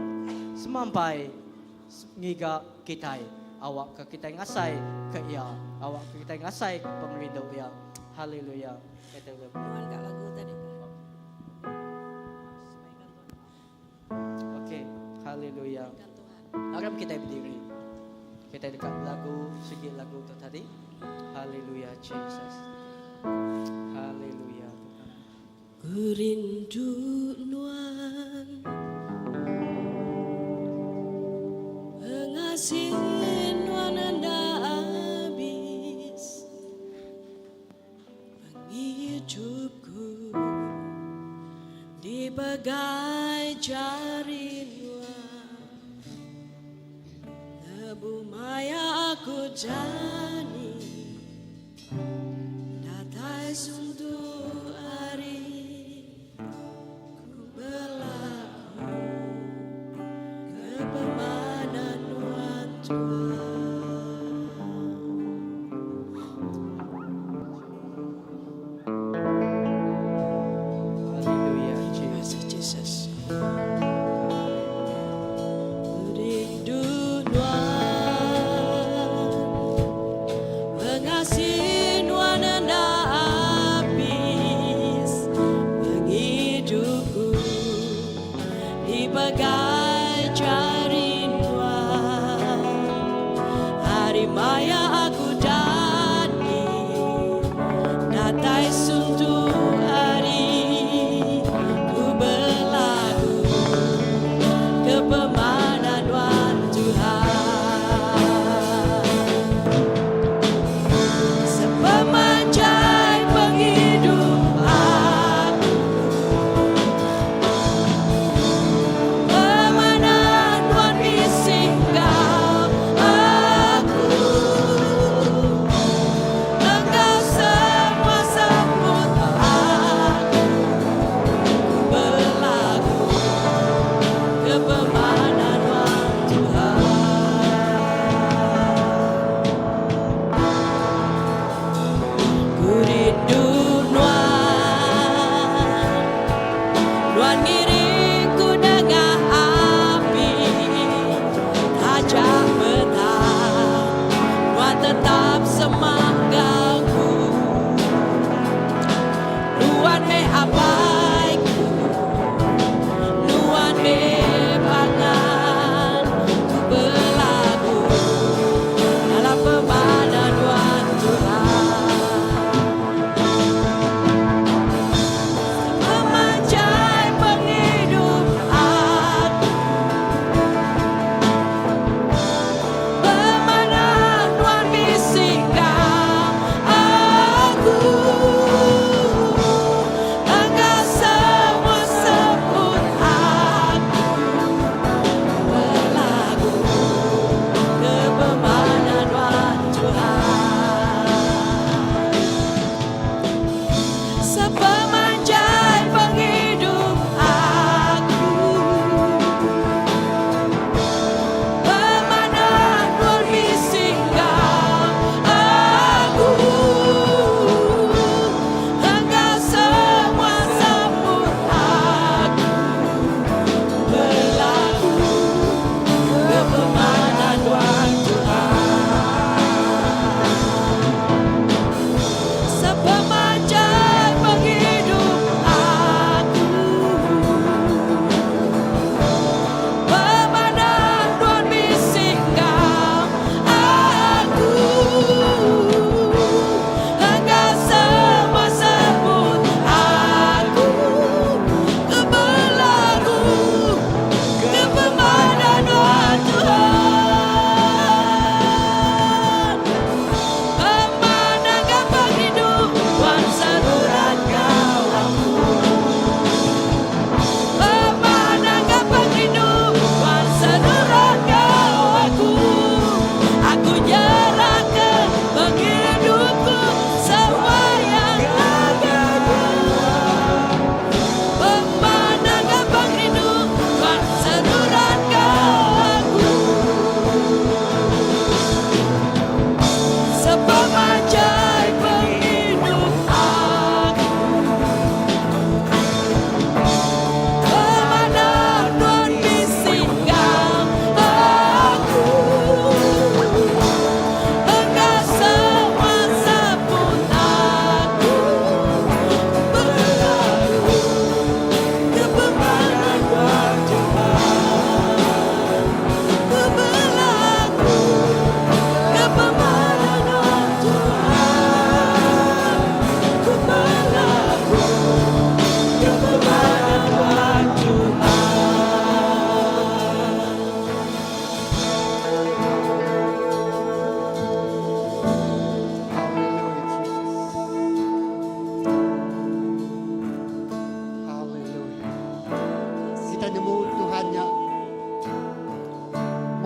semampai ngiga kitai. Awakka kitai ngasai ke iya, awakka kitai ngasai ke pengerindu iya. Haleluya. Nuan ka lagu tadi. Okey, haleluya. Aram kitai berdiri. Kitai deka belagu sigi lagu tu tadi. Haleluya Jesus. Haleluya Tuhan. Ku rindu nuan Pengasih nuan enda abis Pengidupku dipegai jari nuan Lebuh maya aku jani Datai suntuk ari Ku belagu ke pemanah nuan Tuhan. Haleluya Terima Jesus. kasih Jesus. Rindu nuan Pengasih nuan enda abis Pengidupku dipegai jari nuan Hari maya aku dani Datai suntuk hari Ku belagu ke pemanah nuan Tuhan Sepemanjai pengidup aku.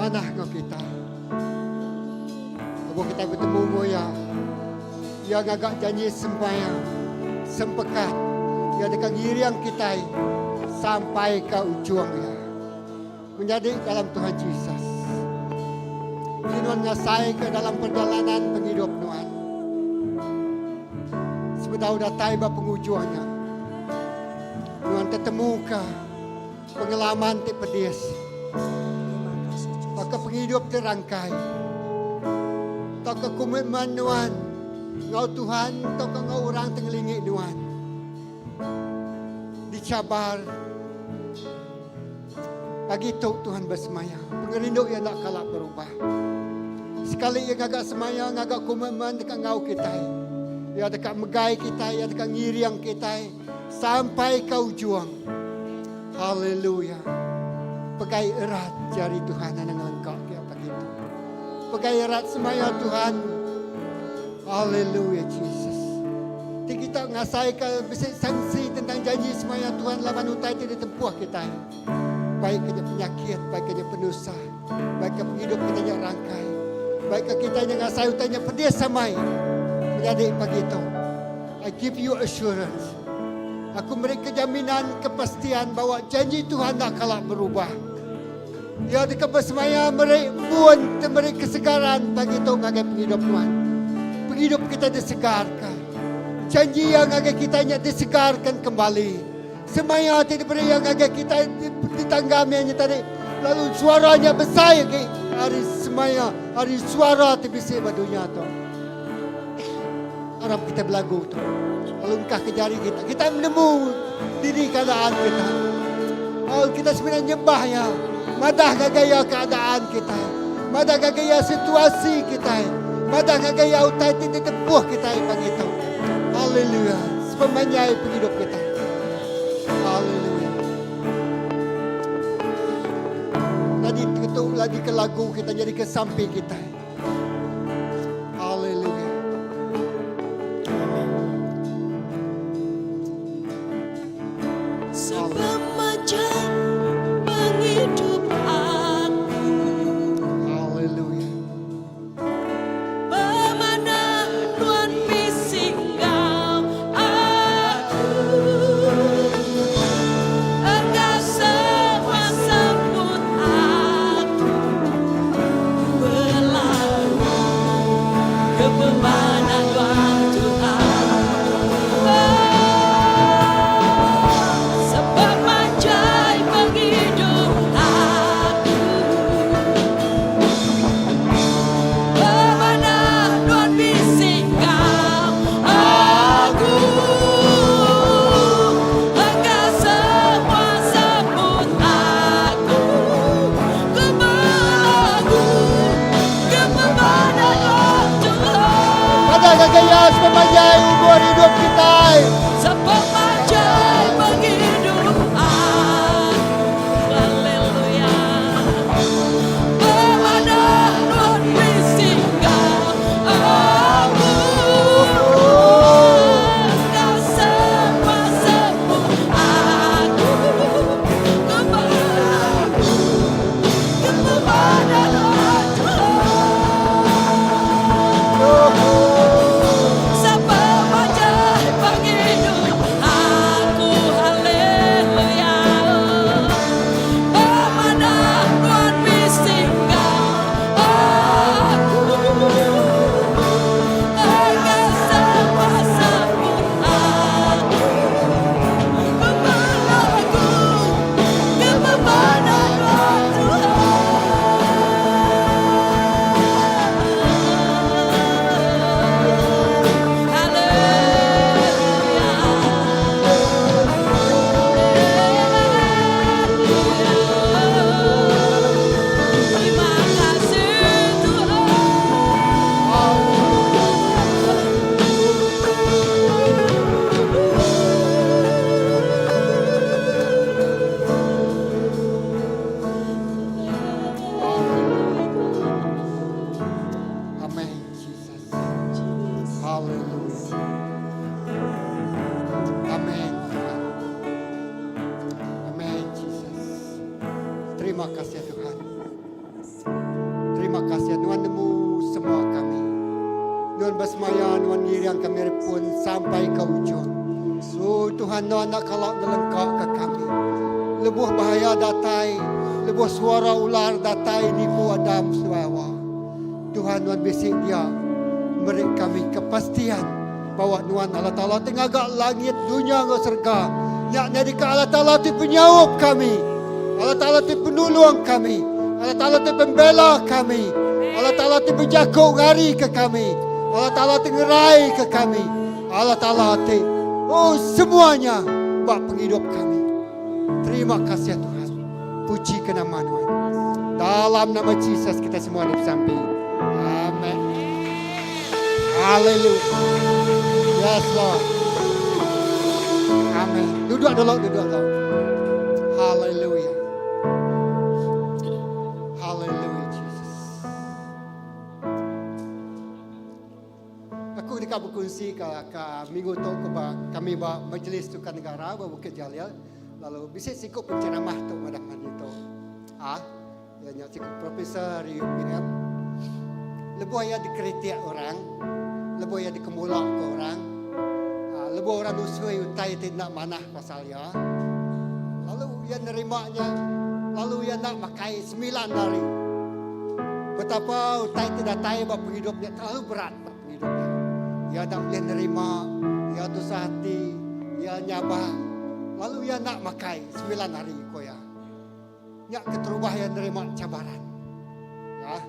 Manah enggau kitai. Lebuh kitai betemu enggau Iya, Iya ngaga janji semaya, sempekat, Iya deka ngiring kitai sampai ke ujung iya. Menyadi dalam Tuhan Jesus. Ti nuan ngasaika dalam perjalanan pengidup nuan. Sebedau datai ba pengujung nya, nuan tetemuka pengalaman ti pedis tauka pengidup ti rangkai tauka komitmen nuan enggau Tuhan tauka enggau orang ti ngelingi nuan dicabar. Pagi tu Tuhan besemaya, pengerindu Iya enda kala berubah. Sekali Iya ngaga semaya, ngaga komitmen deka enggau kitai. Iya deka megai kitai, Iya deka ngiring kitai sampai ke ujung. Haleluya. Pegai erat jari Tuhan anang ngelengka ke pagi tu. Pegai erat semaya Tuhan. Haleluya Jesus. Ti kita ngasaika bisi sangsi tentang janji semaya Tuhan laban utai ti ditempuh kitai. Baik ke nya penyakit, baik ke nya penusah, baik ke pengidup kita nya rangkai, baik ke kita nya ngasai utai nya pedis amai. Menyadi pagi tu, I give you assurance. Aku meri kejaminan, kepastian bahawa janji Tuhan enda kala berubah. Iya deka besemaya meri embun ti meri kesegaran pagi tu ngagai pengidup nuan. Pengidup kita disegarka. Janji iya ngagai kita nya disegarkan kembali. Semaya ti diberi iya ngagai kita ditanggam iya nya tadi lalu suara nya besai agi ari semaya ari suara ti bisi ba dunya tu. Arap kita belagu tu. Lalu engkah ke jari kita. Kita menemu diri keadaan kita. Lalu kita sebenarnya nyembah ya. Madah ngagai ya keadaan kita. Madah ngagai ya situasi kita. Madah ngagai ya utai ti ditepuh kita pagi tu. Haleluya. Sepemanjai penghidup kita. Haleluya. Lagi ketuk lagi ke lagu kita jadi ke samping kita. Haleluya. Sepemanjang penghidup aku. Haleluya. Pemanah nuan bisi enggau aku. Enggau semua seput aku. Belagu ke pemanah nuan Tuhan. Sepemanjai penghidup aku. Pemanah nuan bisi enggau aku. Enggau semua seput aku. Ku belagu ke pemanah nuan Tuhan. Madah ngagai iya sepemanjai umur idup kitai. Sepemanjai penghidup aku. Haleluya. Pemanah nuan bisi enggau aku. Enggau semua seput aku. Ku belagu ke pemanah nuan Tuhan. Sepemanjai penghidup aku. Haleluya. Pemanah nuan bisi enggau aku. Enggau semua seput aku. Ku belagu ke pemanah nuan Tuhan. Haleluya. Terima kasih Tuhan. Amen Jesus. Haleluya. Amen Tuhan. Amen Jesus. Terima kasih Tuhan. Terima kasih Nuan nemu semua kami. Nuan besemaya Nuan ngiring kami ari pun sampai ke ujung. Oh Tuhan Nuan enda kala ngelengka ke kami. Lebuh bahaya datai, lebuh suara ular datai nipu Adam seduai Hawa. Tuhan Nuan bisi dia meri kami kepastian bawa Nuan Allah Taala ti ngaga langit, dunya enggau serega. Nya nyadika Allah Taala ti penyaup kami, Allah Taala ti penulung kami, Allah Taala ti pembela kami, Allah Taala ti bejaku ngarika kami, Allah Taala ti ngeraika kami, Allah Taala ti oh semuanya ba pengidup kami. Terima kasih Tuhan. Puji ke nama Nuan. Dalam nama Jesus kita semua ni besampi. Amen. Hallelujah. Yes Lord. Amen. Duduk dulu, duduk dulu. Hallelujah. Hallelujah Jesus. Aku deka bekunsi ke, ke minggu tu ke ba, kami ba Majlis Sukan Negara ba Bukit Jalil lalu bisi siku penceramah tu madah mandi tu. Ah, iya nya siku profesor ari UPM. Lebuh iya dikritik orang, lebuh iya dikemula ke orang, ah, lebuh orang nusui utai ti enda manah pasal iya, lalu iya nerima nya, lalu iya enda makai semilan hari. Betapa utai ti datai ba pengidup nya terlalu berat ba pengidup iya. Iya enda ulih nerima, iya tusah ati, iya nyabak, lalu iya enda makai semilan hari, ku iya. Nya keterubah iya nerima cabaran. Ya,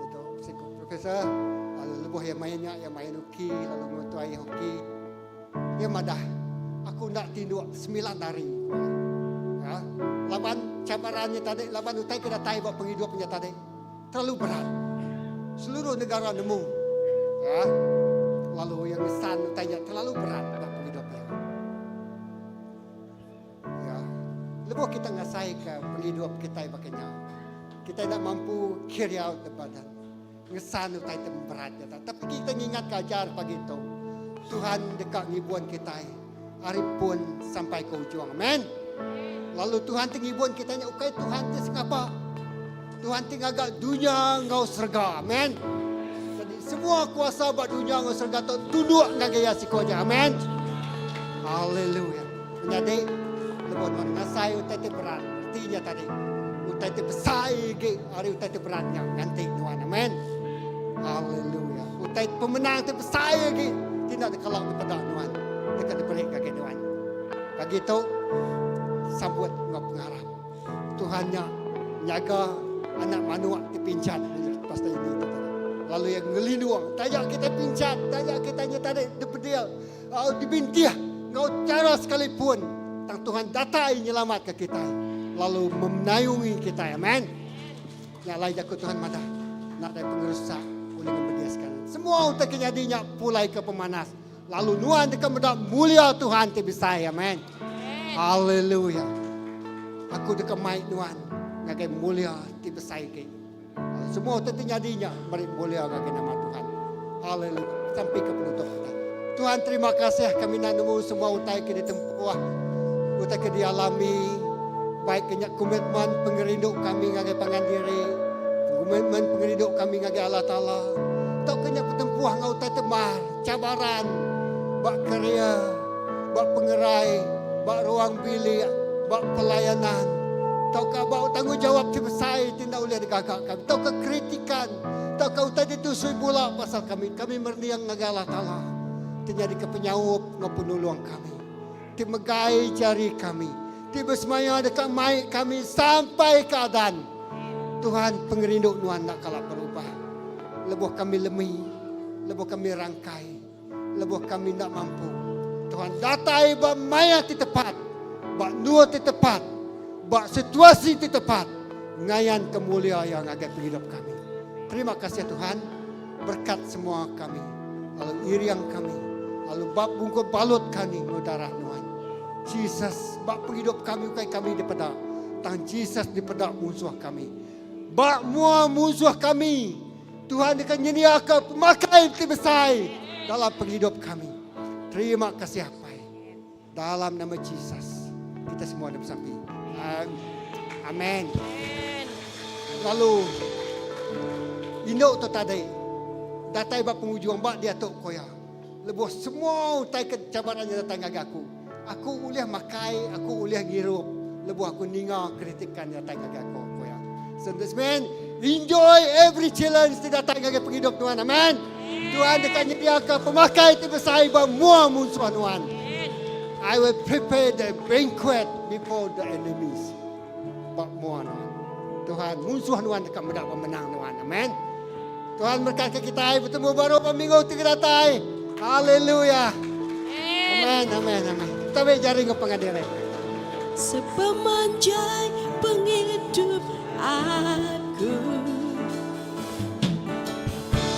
itu siku profesor, lalu lebuh iya main nya, iya main hoki, lalu ngetuai hoki. Iya madah, Aku enda tinduk semilan hari, ku iya. Ya, laban cabaran nya tadi, laban utai ke datai ba pengidup nya tadi terlalu berat. Seluruh negara nemu. Ya, lalu iya ngesan utai nya terlalu berat ba pengidup iya. Ya, lebuh kita ngasaika pengidup kitai baka nya, kitai enda mampu carry out the burden. Ngesan utai ti berat nya tadi. Tapi kita ngingatka ajar pagi tu, Tuhan deka ngibun kitai ari pun sampai ke ujung. Amen. Lalu Tuhan ti ngibun kitai nya ukai Tuhan ti sengapa. Tuhan ti ngaga dunya enggau serega. Amen. Jadi semua kuasa ba dunya enggau serega tu tunduk ngagai iya siku aja. Amen. Haleluya. Menyadi lebuh nuan ngasai utai ti berat, reti nya tadi utai ti besai agi ari utai ti berat nya nganti nuan. Amen. Haleluya. Utai pemenang ti besai agi ti enda dikala dipeda nuan deka diberi ngagai nuan. Pagi tu sambut enggau pengarap. Tuhan nya nyaga anak manuk ti pinchat pasal ini tu tadi. Lalu iya ngelindung taja kita pinchat, taja kita nya tadi dipedil, dibintih enggau chara sekalipun tang Tuhan datai nyelamatka kitai lalu menayungi kitai. Amen. Nya alai jaku Tuhan madah nadai pengerusak ulih ngemediska. Semua utai ke nyadi nya pulai ke pemanas. Lalu nuan deka meda mulia Tuhan ti besai. Amen. Haleluya. Aku deka mai nuan ngagai mulia ti besai agi. Lalu semua utai ti nyadi nya meri mulia ngagai nama Tuhan. Haleluya. Sampai ke penutup kita. Tuhan terima kasih kami nak nemu semua utai ke ditempuh, utai ke dialami, baik ke nya komitmen pengerindu kami ngagai pangan diri, komitmen pengerindu kami ngagai Allah Taala, tauka nya petempuh enggau utai ti mar, Cabaran ba kereja, ba pengerai, ba ruang bilik, ba pelayanan, tauka ba tanggungjawap ti besai ti enda ulih digaga kami, tauka kritikan, tauka utai ti tusui bula pasal kami, kami merening ngagai Allah Taala ti nyadika penyaup enggau penulung kami, ti megai jari kami, ti besemaya deka mai kami sampai ke adan. Tuhan, pengerindu Nuan enda kala berubah. Lebuh kami lemi, lebuh kami rangkai, lebuh kami enda mampu, Tuhan datai ba maya ti tepat, ba endur ti tepat, ba situasi ti tepat ngayanka mulia Iya ngagai pengidup kami. Terima kasih Tuhan, berkat semua kami, lalu iring kami, lalu ba bungkus balut kami enggau darah Nuan. Jesus, ba pengidup kami ukai kami dipeda, tang Jesus dipeda munsuh kami. Ba mua munsuh kami, Tuhan deka nyediaka pemakai ti besai dalam pengidup kami. Terima kasih Apai. Dalam nama Jesus, kita semua ada besampi. Amen. Lalu. Indu tu tadi datai ba pengujung ba diatu ku iya. Lebuh semua utai ke cabaran nya datai ngagai aku, aku ulih makai, aku ulih ngirup lebuh aku ninga kritikan nya datai ngagai aku, ku iya. So this man, enjoy every challenge ti datai ngagai pengidup nuan. Amen. Tuhan deka nyediaka pemakai ti besai ba mua munsuh nuan. I will prepare the banquet before the enemies. Ba mua nuan. Tuhan, munsuh nuan deka meda pemenang nuan. Amen. Tuhan berkat ke kita bertemu baru ba minggu ti datai. Haleluya. Amen, amen, amen. Kita beri jari ke pengadilan. Sepemanjai penghidup aku.